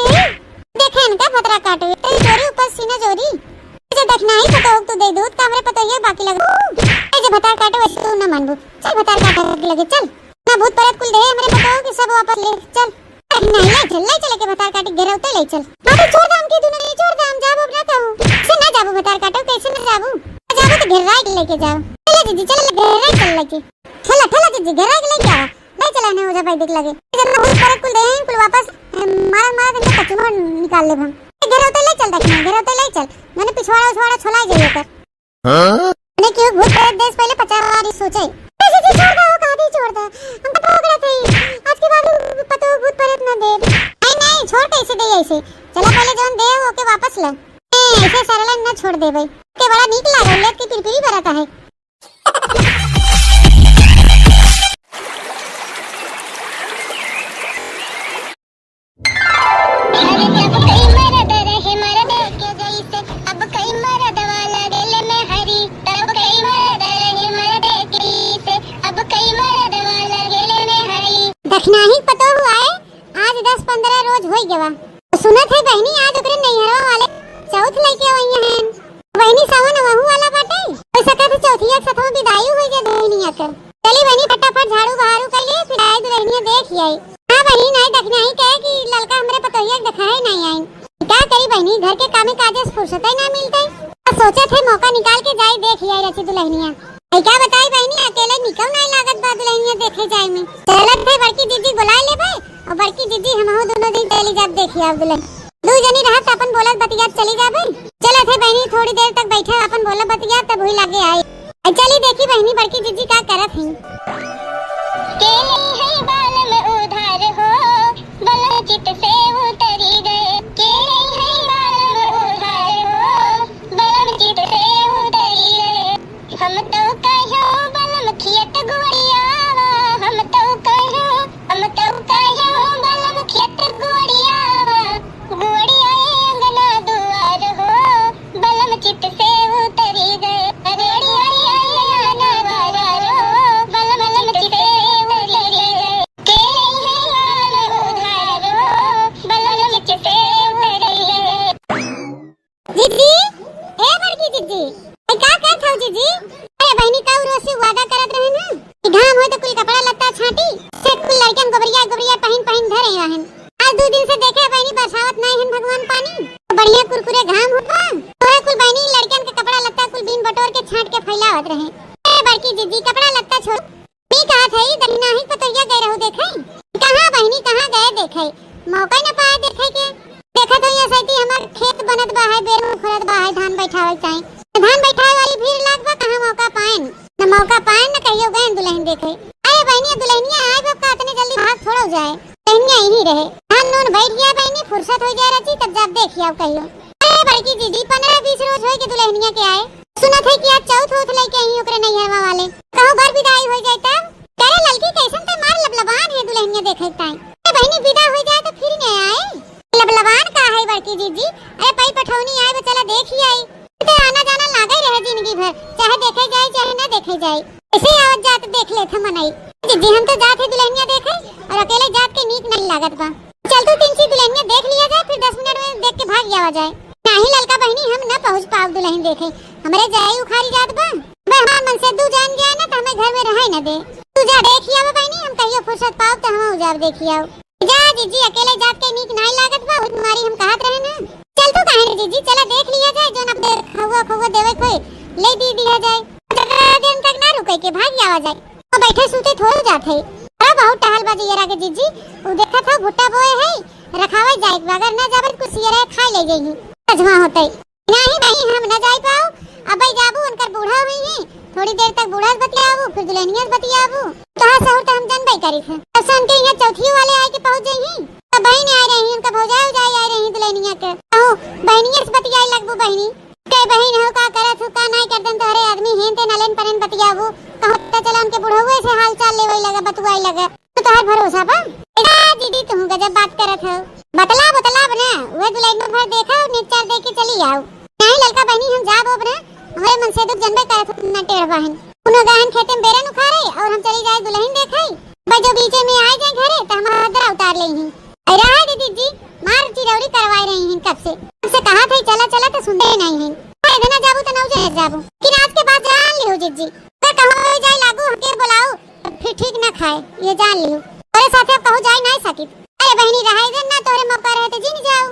देखे इनका भतरा काटो, एक तो चोरी ऊपर सीना चोरी। जे देखना ही पतो हुक तू दे दूध का हमरे पतो ये बाकी लगा। ए, जे भतार काटो वैसे तू न मानबू। चल भतार काटो के लगे चल। ना भूत प्रेत कुल दे हमरे पतो हुक सब वापस ले चल। नहीं, ले चल, ले चल, के भतार काटी घेरौते ले चल। हाँ, तो छोड़ दे हमके, तू नहीं छोड़ दे, हम जाबो अब ना कहू। कैसे ना जाबो भतार काटो, कैसे ना जाबो? जाबो तो घेराई के लेके जाओ। चलो जीजी, चलो घेराई के लेके। ठेला, ठेला जीजी, घेराई के लेके आओ। ले चला ने ओझा भाई देख लगे। जब ना भूत प्रेत कुल दे हैं, कुल वापस, ए, मारा, मारा, इनका कचुनो निकाल ले हम। घेरौते ले चल, देखना, घेरौते ले चल। मैंने पिछवाड़ा, उछवाड़ा छोला जाइए कर। हाँ? अरे क्यों भूत प्रेत देश पहले पचास बार ही सोचे। ऐसे जी छोड़ दो, कहा भी छोड़ दो। हम तो पकड़ा थे। आज के बाद पतो भूत प्रेत ना दे। नहीं, नहीं, छोड़ कैसे दे ऐसे? चला पहले जौन दे ओके वापस ले। ए, ऐसे सरलन ना छोड़ दे भाई। के बड़ा नीक लागल, लेत के पिरपिरी बरत है। अरे जब कई मरद रहे मरद के जैसे, अब कई मरदवा लगेले में हरी। तब कई मरद रहे मरद के जैसे, अब कई मरदवा लगेले में हरी। दखिनाही पतो हुआ है, आज दस पन्द्रह रोज होई गवा। सुनत है बहिनी, आज ओकरे नैहरवा वाले चौथ लइके अवइया हैं। बहिनी, सावन वहू वाला बाटे, हो सकत है चौथिया के सथवा विदाई होई जाए दुल्हनिया के। चली बहिनी, फटाफट झाड़ू बहारू कर लिए, फिर आई दुल्हनिया देख आई। हाँ बहिनी, नहीं दखिनाही कहे कि ललका हमरे पतोहिया के देखाए नहीं आई। का करी बहिनी, घर के कामे काजे से फुर्सत ही ना मिलते। तो सोचत है मौका निकाल के जाई देख आई रची दुल्हनिया। ऐ का बताई बहिनी, अकेले निकल नहीं लागत बा दुल्हनिया देखे जाए में। चलत है बड़की दीदी बुलाए लेबे, और बड़की दीदी हमहू दोनों दिन चली जाब देखी आब दुल्हन। दू जनी रहत अपन बोलत बतियात चली जाबे। चलत है बहिनी, थोड़ी देर तक बैठे अपन बोलत बतियात, तब हुई लागे आई। ऐ चली देखी बहिनी बड़की दीदी का करत ही। के ले है बालम उधार हो, बलम चित से उतरी गए। के ले है बालम उधार हो, बलम चित से उतरी गए। हम तो कहो बलम खियत गुड़ियावा, हम तो कहो, हम तो कहो बलम खियत गुड़ियावा, गुड़िया अंगना दुआर हो, बलम चित से उतरी गए। गुड़िया अंगना दुआर हो, बलम चित से उतरी गए। के रही है बलम उधार हो, बलम चित से उतरी गए। जीजी, ए बड़की जीजी, ए का कहत हौ जीजी? अरे बहिनी, का रोज से वादा करत रहे ना कि घाम होए तो कुल कपड़ा लत्ता छाटी, से कुल लड़कन गोबरिया गोबरिया पहिन पहिन धरे रहन। आज दू दिन से देखे बहिनी बरसावत नहीं हन भगवान पानी, तो बढ़िया कुरकुरे घाम होत बा, तोहे कुल बहिनी लड़कन के कपड़ा लत्ता कुल बीन बटोर के छाट के फैलावत रहे। ए बड़की जीजी, कपड़ा लत्ता छोड़, मी कहत हई, दहिना ही पतोहिया गए रहू देखे। कहाँ बहिनी, कहाँ गए देखे? मौका ही न पाए देखे के। देखत हई, ऐसे ही हमार खेत बनत बा है, बेर में उखड़त बा है, धान बैठावे के चाही। तो धान बैठावे वाली भीड़ लाग बा, कहाँ मौका पाएन? न मौका पाएन, न कहियो गएन दुल्हन देखे। अरे बहिनी, दुल्हनिया आए बा का, इतने जल्दी भाग थोड़ा हो जाए। दुल्हनिया यही रहे। धान नून बैठ गया बहिनी, फुर्सत हो जाए रची, तब जब देख आओ कहियो। अरे बड़की जीजी, पन्द्रह बीस रोज होई के दुल्हनिया के आए। सुनत है कि आज चौथ होत लइके आई ओकरे नैहरवा वाले। कहूँ बर विदाई हो जाए तब। करे ललकी, कैसन ते मार लबलबान है दुल्हनिया देखे के ताई। ए बहिनी, विदा हो जाए तो फिर नहीं आए। लबलबान का है बड़की जीजी? अरे पई पठौनी आए बा, चला देख ही आई। तो आना जाना लागे रहे जिंदगी भर, चाहे देखे जाए चाहे न देखे जाए, ऐसे ही आवत जात देख लेत हम मनई। जीजी, हम तो जात है दुल्हनिया देखे और अकेले जात के नीक नहीं लागत बा। चल तू तिनसी दुल्हनिया देख लिया जाए, फिर दस मिनट में देख के भाग जावा जाए। नाही ललका बहिनी, हम न पहुँच पाव दुल्हन देखे, हमरे जाए उखारी जात बा। बे हमार मन से दू जान गया ना तो हमें घर में रहे न दे। तू जा देख ही आवा बहिनी, हम कहियो फुर्सत पाव तो हम जाब देख ही आओ। जा जीजी, अकेले जात के नीक नाही लागत बा, वही तुम्हारी हम कहत रहे ना। चल तू काहे रे जीजी, चला देख लिया जाए, जोन अब देख खौआ खौआ देवे कोई ले दी दिया जाए। ज्यादा दिन तक ना रुके के भाग जावा जाए। तो बैठे सूते थोड़े जात है। अरे बहुत टहल बाजी ये के जीजी, वो देखा था भुट्टा बोए है, रखावे जाए, अगर ना जावे तो कुछ ये रहे खा ले जाएगी। अजमा होते। नहीं, नहीं, हम न जाई पाओ। अबे जाबू, उनकर बूढ़ा हुई ही, थोड़ी देर तक बूढ़ा से बतियाबू, फिर दुल्हनिया से बतियाबू। तोहार सहूर त हम जनबे करी थे। तब से उनके यहाँ चौथियो वाले आए के पहुँच जाई ही। तब बहिन आए रही, उनका भौजाई उजाई आए रही दुल्हनिया के। कहूँ बहिनिया से बतियाए लगबू बहिनी। के बहिन हो, का करत हो, का नाई करत हो, तोहरे आदमी हेन तेन अलेन परेन बतियाबू। कहूँ त चला उनके बुढ़ौए से हाल चाल लेवे लगा, बतुआए लगा। तो तोहार भरोसा बा? ए दीदी, तू गजब बात करत हो। बतला, बतला बना, वह दुल्हन में भर देखा और निच्चार दे के चली आओ। नहीं ललका बहिनी, हम जाब अब ना, हमरे मन से दुख जनबे करत हो, ना टेढ़ बहिन। उन्हों गहन खेते में बेरन उखाड़े और हम चली जाए दुल्हन देखाई। बस जो बीचे में आ जाए घरे, तो हम हदरा उतार ले ही। अरे रहा दीदी जी, मार चिरौरी करवाए रही हैं कब से। कब से कहा था, चला, चला, तो सुनते नहीं हैं। अरे इधर ना जाबू, तो ना उजे जाबू। कि आज के बाद जान लियो जीजी। तो कहो जाए लागू, हमके बुलाओ, तो फिर ठीक ना खाए, ये जान लियो। तोरे साथे अब कहूँ जाए नहीं सकित। अरे बहिनी, रहाई दे ना, तोरे मौका रहे तो जिन जाओ।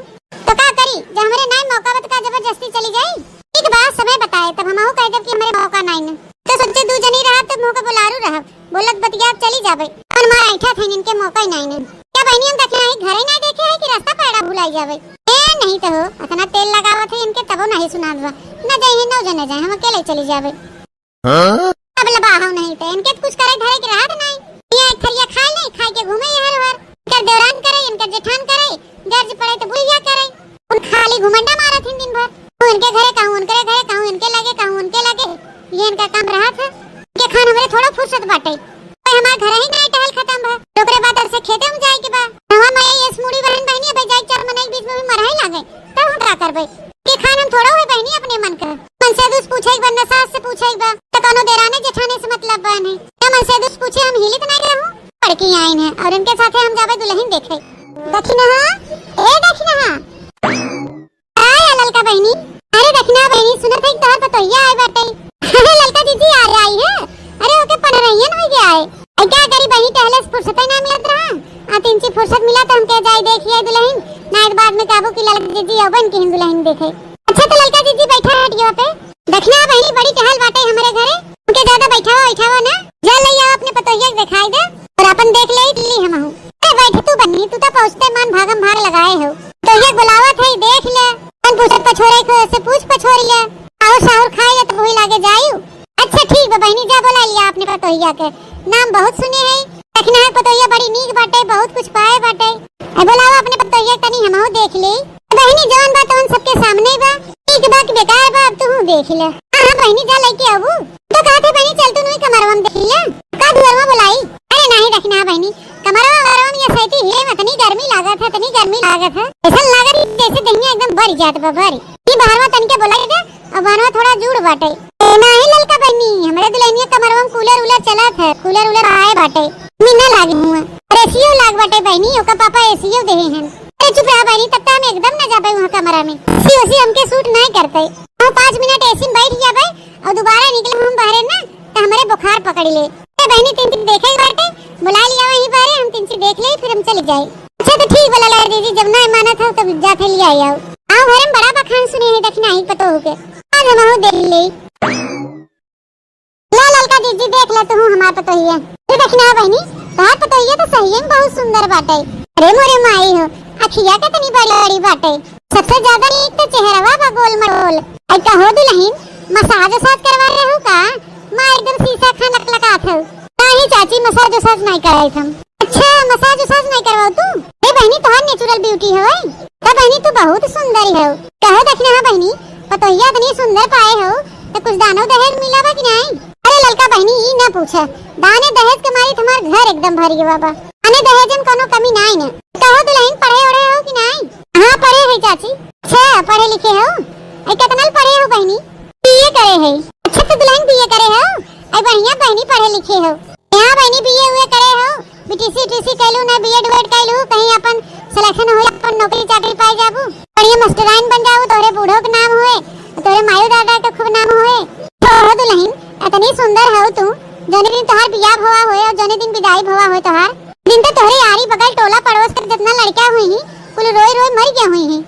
तो का करी, जब हमरे नाई मौका बा, तो का जबरदस्ती चली जाई? ठीक बा, समय बताए, तब हमहू कह देब कि हमरे मौका नाई न। तो सोचे दू जनी रहब, तो मुँह के बोलारू रहब, बोलत बतियात चली जाबे। अपन मार ऐठा थे, इनके मौका ही नाई न। क्या बहिनी, हम देखे नहीं, घर ही नहीं देखे है कि रास्ता पैड़ा भुलाई जाबे? ए नहीं तो हो, इतना तेल लगावत है इनके, तबो नहीं सुनात बा। न जाए, नौ जने जाए, हम अकेले चली जाबे। हाँ? अब लबाहव नहीं तो इनके कुछ करे धरे के रहत नहीं। यहाँ एक थरिया खाए नहीं, खाए के घूमे यहाँ हर। इनकर देवरान करे, इनकर जेठान करे, गर्ज पड़े तो बुढ़िया करे। उन खाली घुमंडा मारत हिन दिन भर। तू इनके घरे कहूँ, उनके घरे कहूँ, इनके लगे कहूँ, उनके लगे। ये इनका काम रहत है। इनके खान हमरे थोड़ा फुर्सत बाटे। कोई हमार घर ही नहीं टहल खत्म बा। ओकरे बाद से खेते में जाए के बा। हवा में ये मुड़ी बहन बहनी, अब जाए चार मनई के बीच में भी मरही लागे। तब हम का करबे? के खान हम थोड़ा हुए बहनी अपने मन का। मन से दुस पूछे एक बार, न सास से पूछे एक बार, तो कौनो देराने जेठाने से मतलब बा नहीं। न मन से दुस पूछे हम हिलित नहीं रहूं। बड़की आइन है और इनके साथे हम जाबे दुल्हन देखे। दखिनहा, ए दखिनहा। आय ललका बहनी। अरे दखिनहा बहनी, सुनत है कि तोहर पतोहिया आए बाटे। अरे ललका जीजी आ रही है। अरे ओके पढ़ रही है ना, हो गया है। अ, क्या करी बहिनी, टहले से फुर्सत ही ना मिलत रहा। आ, तिनची फुर्सत मिला तो हमके जाई देखिए दुल्हन, ना एक बाद में कहबो कि ललका जीजी अबन की दुल्हन देखे। अच्छा तो ललका जीजी बैठा है हटिया पे। दखिनहा बहिनी बड़ी टहल बाटे हमरे घरे, उनके ज्यादा बैठावा बैठावा ना। जा ले आओ अपने पतोहिया के दिखाई दे और अपन देख ले ली हम हूँ। अरे बैठ तू बहिनी, तू तो पहुँचते मन भागम भाग लगाए हो। पतोहिया के बुलावत है, देख ले। कौन पूछत पछोरे को से पूछ पछोर ले। और साहुर खाए तो वही लागे जायू। अच्छा ठीक बा बहिनी, जा बोला लिया अपने पतोहिया के। नाम बहुत सुने है, दखिनहा के पतोहिया बड़ी नीक बाटे, बहुत कुछ पाए बाटे। ए, बोलावा अपने पतोहिया के, तनी हमहू देख ले। बहिनी जौन बा तौन सबके सामने बा, ठीक बा कि बेकार बा, अब तू देख ले। हाँ, हाँ बहिनी, जा लेके आबू। तो कहत है बहिनी, चल तू नुई कमरवा में देख ले। का दुअरवा बोलाई? अरे नहीं दखिनहा बहिनी, कमरवा वमरवा में ये सैती हिले में इतनी गर्मी लागत है, इतनी गर्मी लागत है। ऐसा लागत है जैसे दहिया एकदम बरी जात बा, बरी। ई बहरवा तनिके बोलाई दे, अब बहरवा थोड़ा जूड़ बाटे। ए, नाही ललका बहिनी, हमरे दुल्हनिया कमरवा में कूलर उलर चलत है, कूलर उलर आए बाटे। मी ना लागे हुआ। अरे एसीओ लाग बाटे बहिनी, ओकर पापा एसीओ देहे हैं। अरे चुप रहा बहिनी, तब तो हम एकदम ना जाबे वहाँ कमरा में। एसी ओसी हमके सूट नहीं करते। हम पाँच मिनट एसी में बैठ जाबे और दोबारा निकले हम बाहरे ना, तो हमरे बुखार पकड़ ले। ए बहिनी, तीन चीज देखे के बाटे, बुला लिया वहीं बाहरे, हम तीन चीज देख ले, फिर हम चले जाए। अच्छा तो ठीक बोला ला दीदी, जब ना मानत हो तब जाते ले आई आओ। आओ घर में बड़ा बखान सुने हैं दखिनहा के पतोहू के, आज हम हो देख ले। ला ललका दीदी, देख ले तू हमार पतोहिया। ये दखिनहा बहिनी, तोहार पतोहिया तो सही में बहुत सुंदर बाटे। अरे मोरे माई हो, अखिया कितनी बड़ी बड़ी बाटे। सबसे ज्यादा नीक तो चेहरवा बा गोल मटोल। आई कहो दुल्हन, मसाज उसाज करवा रहे हो का? माँ एकदम शीशा खान लकलकात हो। नहीं चाची, मसाज उसाज नहीं कराई हम। अच्छा, मसाज उसाज नहीं करवाओ तू? ए बहिनी, तोहार नेचुरल ब्यूटी हो। ए बहिनी, तू बहुत सुंदर हो। कहो दखिनहा बहिनी, पतोहिया इतनी सुंदर पाए हो, तो कुछ दानो दहेज मिला बा कि नहीं? अरे ललका बहिनी, ई ना पूछे, दाने दहेज के मारी तुम्हार घर एकदम भरी गवा बा। अने दहेज में कोनो कमी नहीं ने। कहो दुल्हन, पढ़े ओढ़े हो कि नहीं? हाँ, पढ़े है चाची। अच्छा, पढ़े लिखे हो? ए, कितना पढ़े हो बहिनी? बीए करे है। अच्छा, तो दुल्हन बीए करे हो? ए, बढ़िया बहिनी, पढ़े लिखे हो। यहाँ बहिनी बीए उए करे हो, बीटीसी टीसी कैलू ना, बीएड उएड कैलू, कहीं अपन सिलेक्शन हो, अपन नौकरी चाकरी पाए जाबू, बढ़िया मास्टराइन बन जाबू, तोहरे बूढ़ो के नाम हुए, तोहरे मायू दादा के खूब नाम हुए। तो हो दुल्हन, इतनी सुंदर हो तू, जौने दिन तोहार बियाह भवा होए और जौने दिन विदाई भवा होए तोहार, दिन तो तोहरे यारी बगल टोला पड़ोस के जितना लड़कियां हुई ही, कुल रोई रोई मर गया हुई ही।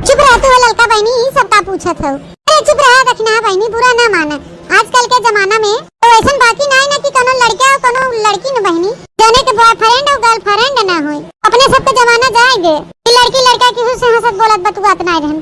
चुप रह तू हो ललका बहिनी, ई सब का पूछत हो? अरे चुप रहा दखिनहा बहिनी, बुरा ना माने। आजकल के जमाना में तो ऐसन बाकी नाई ना कि कोनो लड़का और कोनो लड़की न बहिनी, जौने के बॉयफ्रेंड और गर्लफ्रेंड ना होए। अपने सबके जमाना जाए गए कि लड़की लड़का केहू से हंसत बोलत बतुआत ना रहन।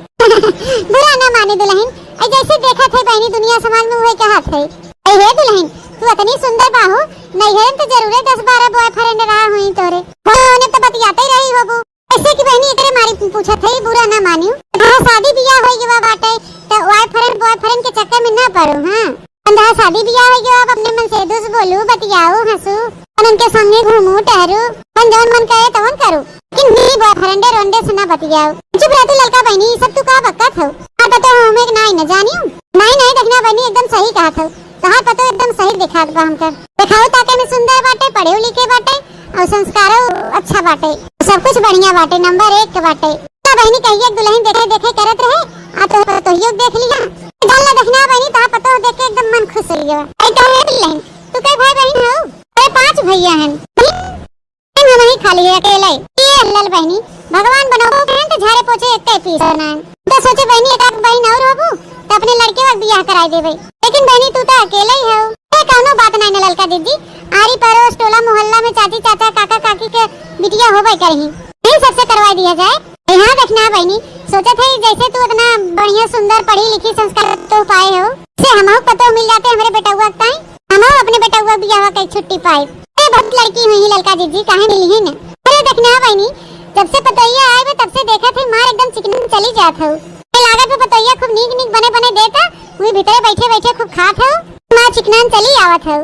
बुरा ना माने दुल्हन, ऐ जैसे देखत है बहिनी, दुनिया समाज में उहे कहत है। अरे हे दुलहिन, तू अतनी सुंदर बाहू, नैहरे में तो जरूरे दस बारह boyfriend रहा हुई तोरे। हाँ, उन्हें तो बतियाते रही होबू। ऐसे कि बहिनी एकरे मारी पूछत है, बुरा ना मानियो। हाँ, शादी बियाह होई गवा बाटे, तो boyfriend, boyfriend के चक्कर में ना पड़ो, हाँ। अंधा शादी बियाह होई गवा, आप अपने मन से दुस बोलू, बतियाओ, हंसू, और उनके संगे घूमू, टहरू, अपन जौन मन करे तौन करू। लेकिन नी boyfriend रोंडे से ना बतियाओ। चुप रह तू ललका बहिनी, ई सब तू का बकत हो? हाँ, तो, तो हमें ना ही न जानियो। नहीं, नहीं, दखिना बहिनी एकदम सही कहत हो। तोहार पतो एकदम सही देखात बा हमका। देखाऊ ताके में सुंदर बाटे, पढ़े लिखे बाटे और संस्कारो अच्छा बाटे, सब कुछ बढ़िया बाटे, नंबर एक के बाटे। तो बहिनी कहिए एक दुलहिन देखे देखे करत रहे, आ तो पतोहियो देख लिया। जान ला दखिना बहिनी, तोहार पतो देख के एकदम मन खुश हो गया। आई तो है दुलहिन, तू कई भाई बहिन हो? अरे पांच भैया हैं। बहिन हम ही खाली है अकेले। ये लल बहिनी, भगवान बनाओ हैं तो झाड़े पोछे एक ही पीस बनाए। तो सोचे बहिनी एक आध बहिन और होबू, तो अपने लड़के का बियाह कराई देबे। लेकिन बहिनी तू तो अकेले ही हो। ए, कौनो बात नहीं न ललका दीदी, आरी पड़ोस, टोला मोहल्ला में चाची चाचा काका काकी के बिटिया होबे करही, यही सबसे करवाई दिया जाए। ए, हाँ दखिना बहिनी, सोचत है जैसे तू इतना बढ़िया सुंदर पढ़ी लिखी संस्कार तो पाए हो, से हमहू पतो मिल जाते हमरे बेटउआ के ताई, हमहू अपने बेटउआ बियाह के छुट्टी पाए। ए, बहुत लड़की हुई है ललका दीदी, काहे मिली ही न? अरे दखिना बहिनी, जब से पतोहिया आए बे तब से देखत है मार एकदम चिकन चली जात हो। ए, लागत बे पतोहिया खूब नीक नीक बने बने देता, वही भीतरे बैठे बैठे खूब खात हो, मार चिकनान चली आवत हो।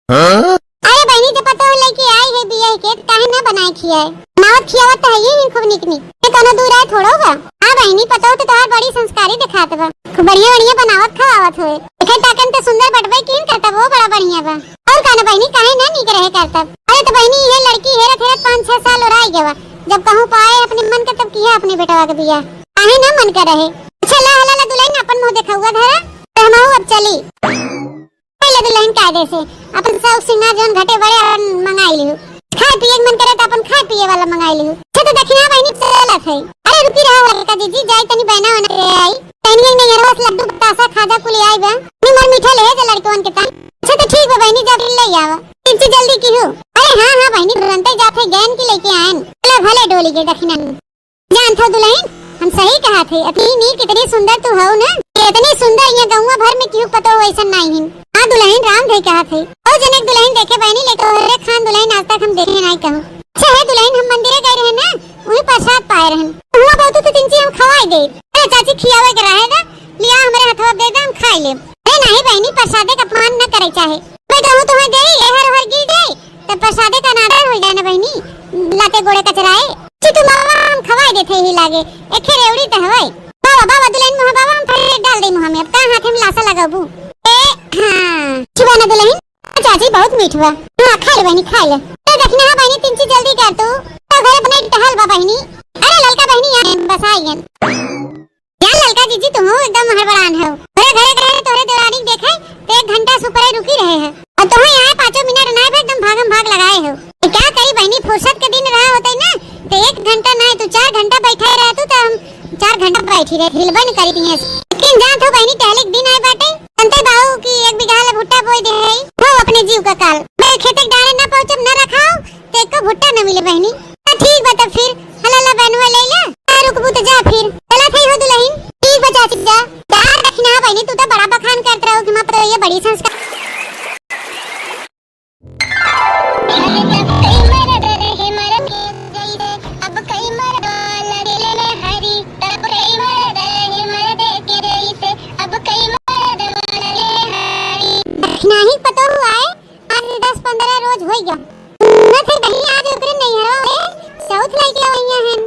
हाँ? अरे बहिनी, जब पतोह लेके आई है बियाह के, तो काहे ना बनाए खियाए? बनावत खियावत तो है ही खूब निक निक। ये कोनो दूर है थोड़ो बा। हाँ बहिनी, पतोह तो तोहार बड़ी संस्कारी दिखात बा। खूब बढ़िया बढ़िया बनावत खवावत होए। देखे ताकन तो सुंदर बटबे कीन करता, वो बड़ा बढ़िया बा। और का ना बहिनी, काहे ना निक रहे करता? अरे तो बहिनी, ये लड़की हेरत हेरत पाँच छह साल ओराई गवा। जब कहूँ पाए अपने मन के, तब किया अपने बेटवा के बियाह। काहे ना मन कर रहे? अच्छा ला, हला ला दुलहिन, अपन मुँह देखावा धरा। तो हम अब चली। पहले दुलहिन कायदे से अपन शौक सिंगार जौन घटे बड़े अपन मंगाई लिहू। खाए पिए के मन करे तो अपन खाए पिए वाला मंगाई लिहू। अच्छा तो दखिना बहिनी चलत है। अरे रुकी रहा ललका दीदी, जाई तनी बहना वहना ले आई। तनी एक नैहरवा से लड्डू बतासा खाजा कुल आई बा। नी मोर मीठा ले जा लड़कवन के ताई। अच्छा तो ठीक बा बहिनी, जा फिर ले आवा। इनसे जल्दी की हो। अरे हाँ हाँ बहिनी, तुरंते जात है गैन की लेके आयन। चलो भले डोली के दखिना। जानत हो दुलहिन, हम सही कहत है, इतनी नीक, इतनी सुंदर तू हो ना, कि इतनी सुंदर यहाँ गौवा भर में केहू पतो वैसन नाई हिन। हाँ दुलहिन, राम धई कहत है। ओ जनक दुलहिन देखे बहिनी, लेकिन तोहरे खान दुलहिन आज तक हम देखे नाई कहूँ। अच्छा है दुलहिन, हम मंदिरे गए रहे ना, वही प्रसाद पाए रहन। हुआ बहुत तो तिनची हम खवाई दे। अरे चाची, खियावे के रहे ना, लिया हमरे हथवा दे दे, हम खाई ले। अरे नहीं बहिनी, प्रसादे का अपमान न करे चाहे। मैं कहूँ तुम्हें दे, एहर ओहर गिर जाए, तब प्रसादे का अनादर हो जाए ना बहिनी, लाते गोड़े कचराए। ची तू बाबा, हम खवाई देते ही लागे, एखे रेवड़ी त हवाई। बाबा, बाबा, दुलहिन मुँह बाबा, हम फटे डाल दे मुँह में, अब का हाथे में लासा लगाबू? ए, हाँ, चुबा ना दुलहिन, चाची बहुत मीठ बा। हाँ, खा ले बहिनी, खा ले। तो देखना है बहिनी, तिनची जल्दी कर तू, तो घरे बने टहल बा बहिनी। अरे ललका बहिनी, यहाँ बस आई गन। यार ललका जीजी, तुहू एकदम हड़बड़ान हो। तोरे घरे गए तोरे देवरानी के देखे, तो एक घंटा से ऊपर रुकी रहे हैं। और तुहू यहाँ पाँचों मिनट ना बे एकदम भागम भाग लगाए हो। तो क्या करी बहिनी, फुर्सत के दिन रहा होते ना, तो एक घंटा ना, तू चार घंटा बैठे रहे तू, तो हम चार घंटा बैठी रहे, हिलबे न करी दिए। लेकिन जान तो बहिनी, टहले के दिन आए बाटे, अंते बाबू की एक बीघा ले भुट्टा बोई दे है, हो अपने जीव का काल। मैं खेते के डाले ना पहुँचब, ना रखाओ, तो एको भुट्टा न मिले बहिनी। तो ठीक बा, तब फिर हला ला बहनुआ ले ले, आ रुकबू तो जा फिर। चला थई हो दुलहिन। ठीक बा चाची, जा। जा दखिना बहिनी, तू तो बड़ा बखान करत रहू कि माँ पतोहिया बड़ी संस्कार। दखिना ही पतोहू आए, आज दस पन्द्रह रोज होई गया। न थे कहीं आज ओकरे नैहरवा में चौथ लइके अवइया हन।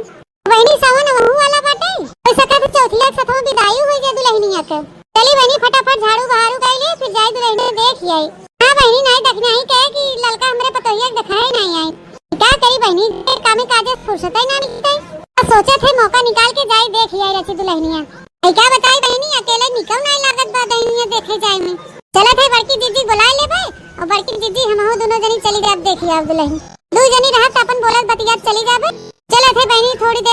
बहिनी, सावन वहू वाला बाटे, हो सकत है चौथिया के सथवा बिदाई होई जाए दुलहिनिया के। चली बहिनी, फटाफट झाड़ू बहारू कइ ले, फिर जाई दुलहिनिया देख आई। हाँ बहिनी, नाई दखिना ही कहे कि ललका हमरे पतोहिया के देखाए नाई आई। का करी बहिनी, कामे काजे फुर्सत ही ना मिलते। आ सोचत है मौका निकाल के जाई देख आई रची दुलहिनिया। ऐ का बताई बहिनी, अकेले निकल नाई लागत बा दहिनिया देखे जाए में। चलत है बड़की दीदी बुलाए लेबे, और बड़की दीदी हमहू दोनों जनी चली जाब देखी आब दुलहिन। दू जनी रहत अपन बोलत बतियात चली जाबे। चलत है बहिनी थोड़ी देर।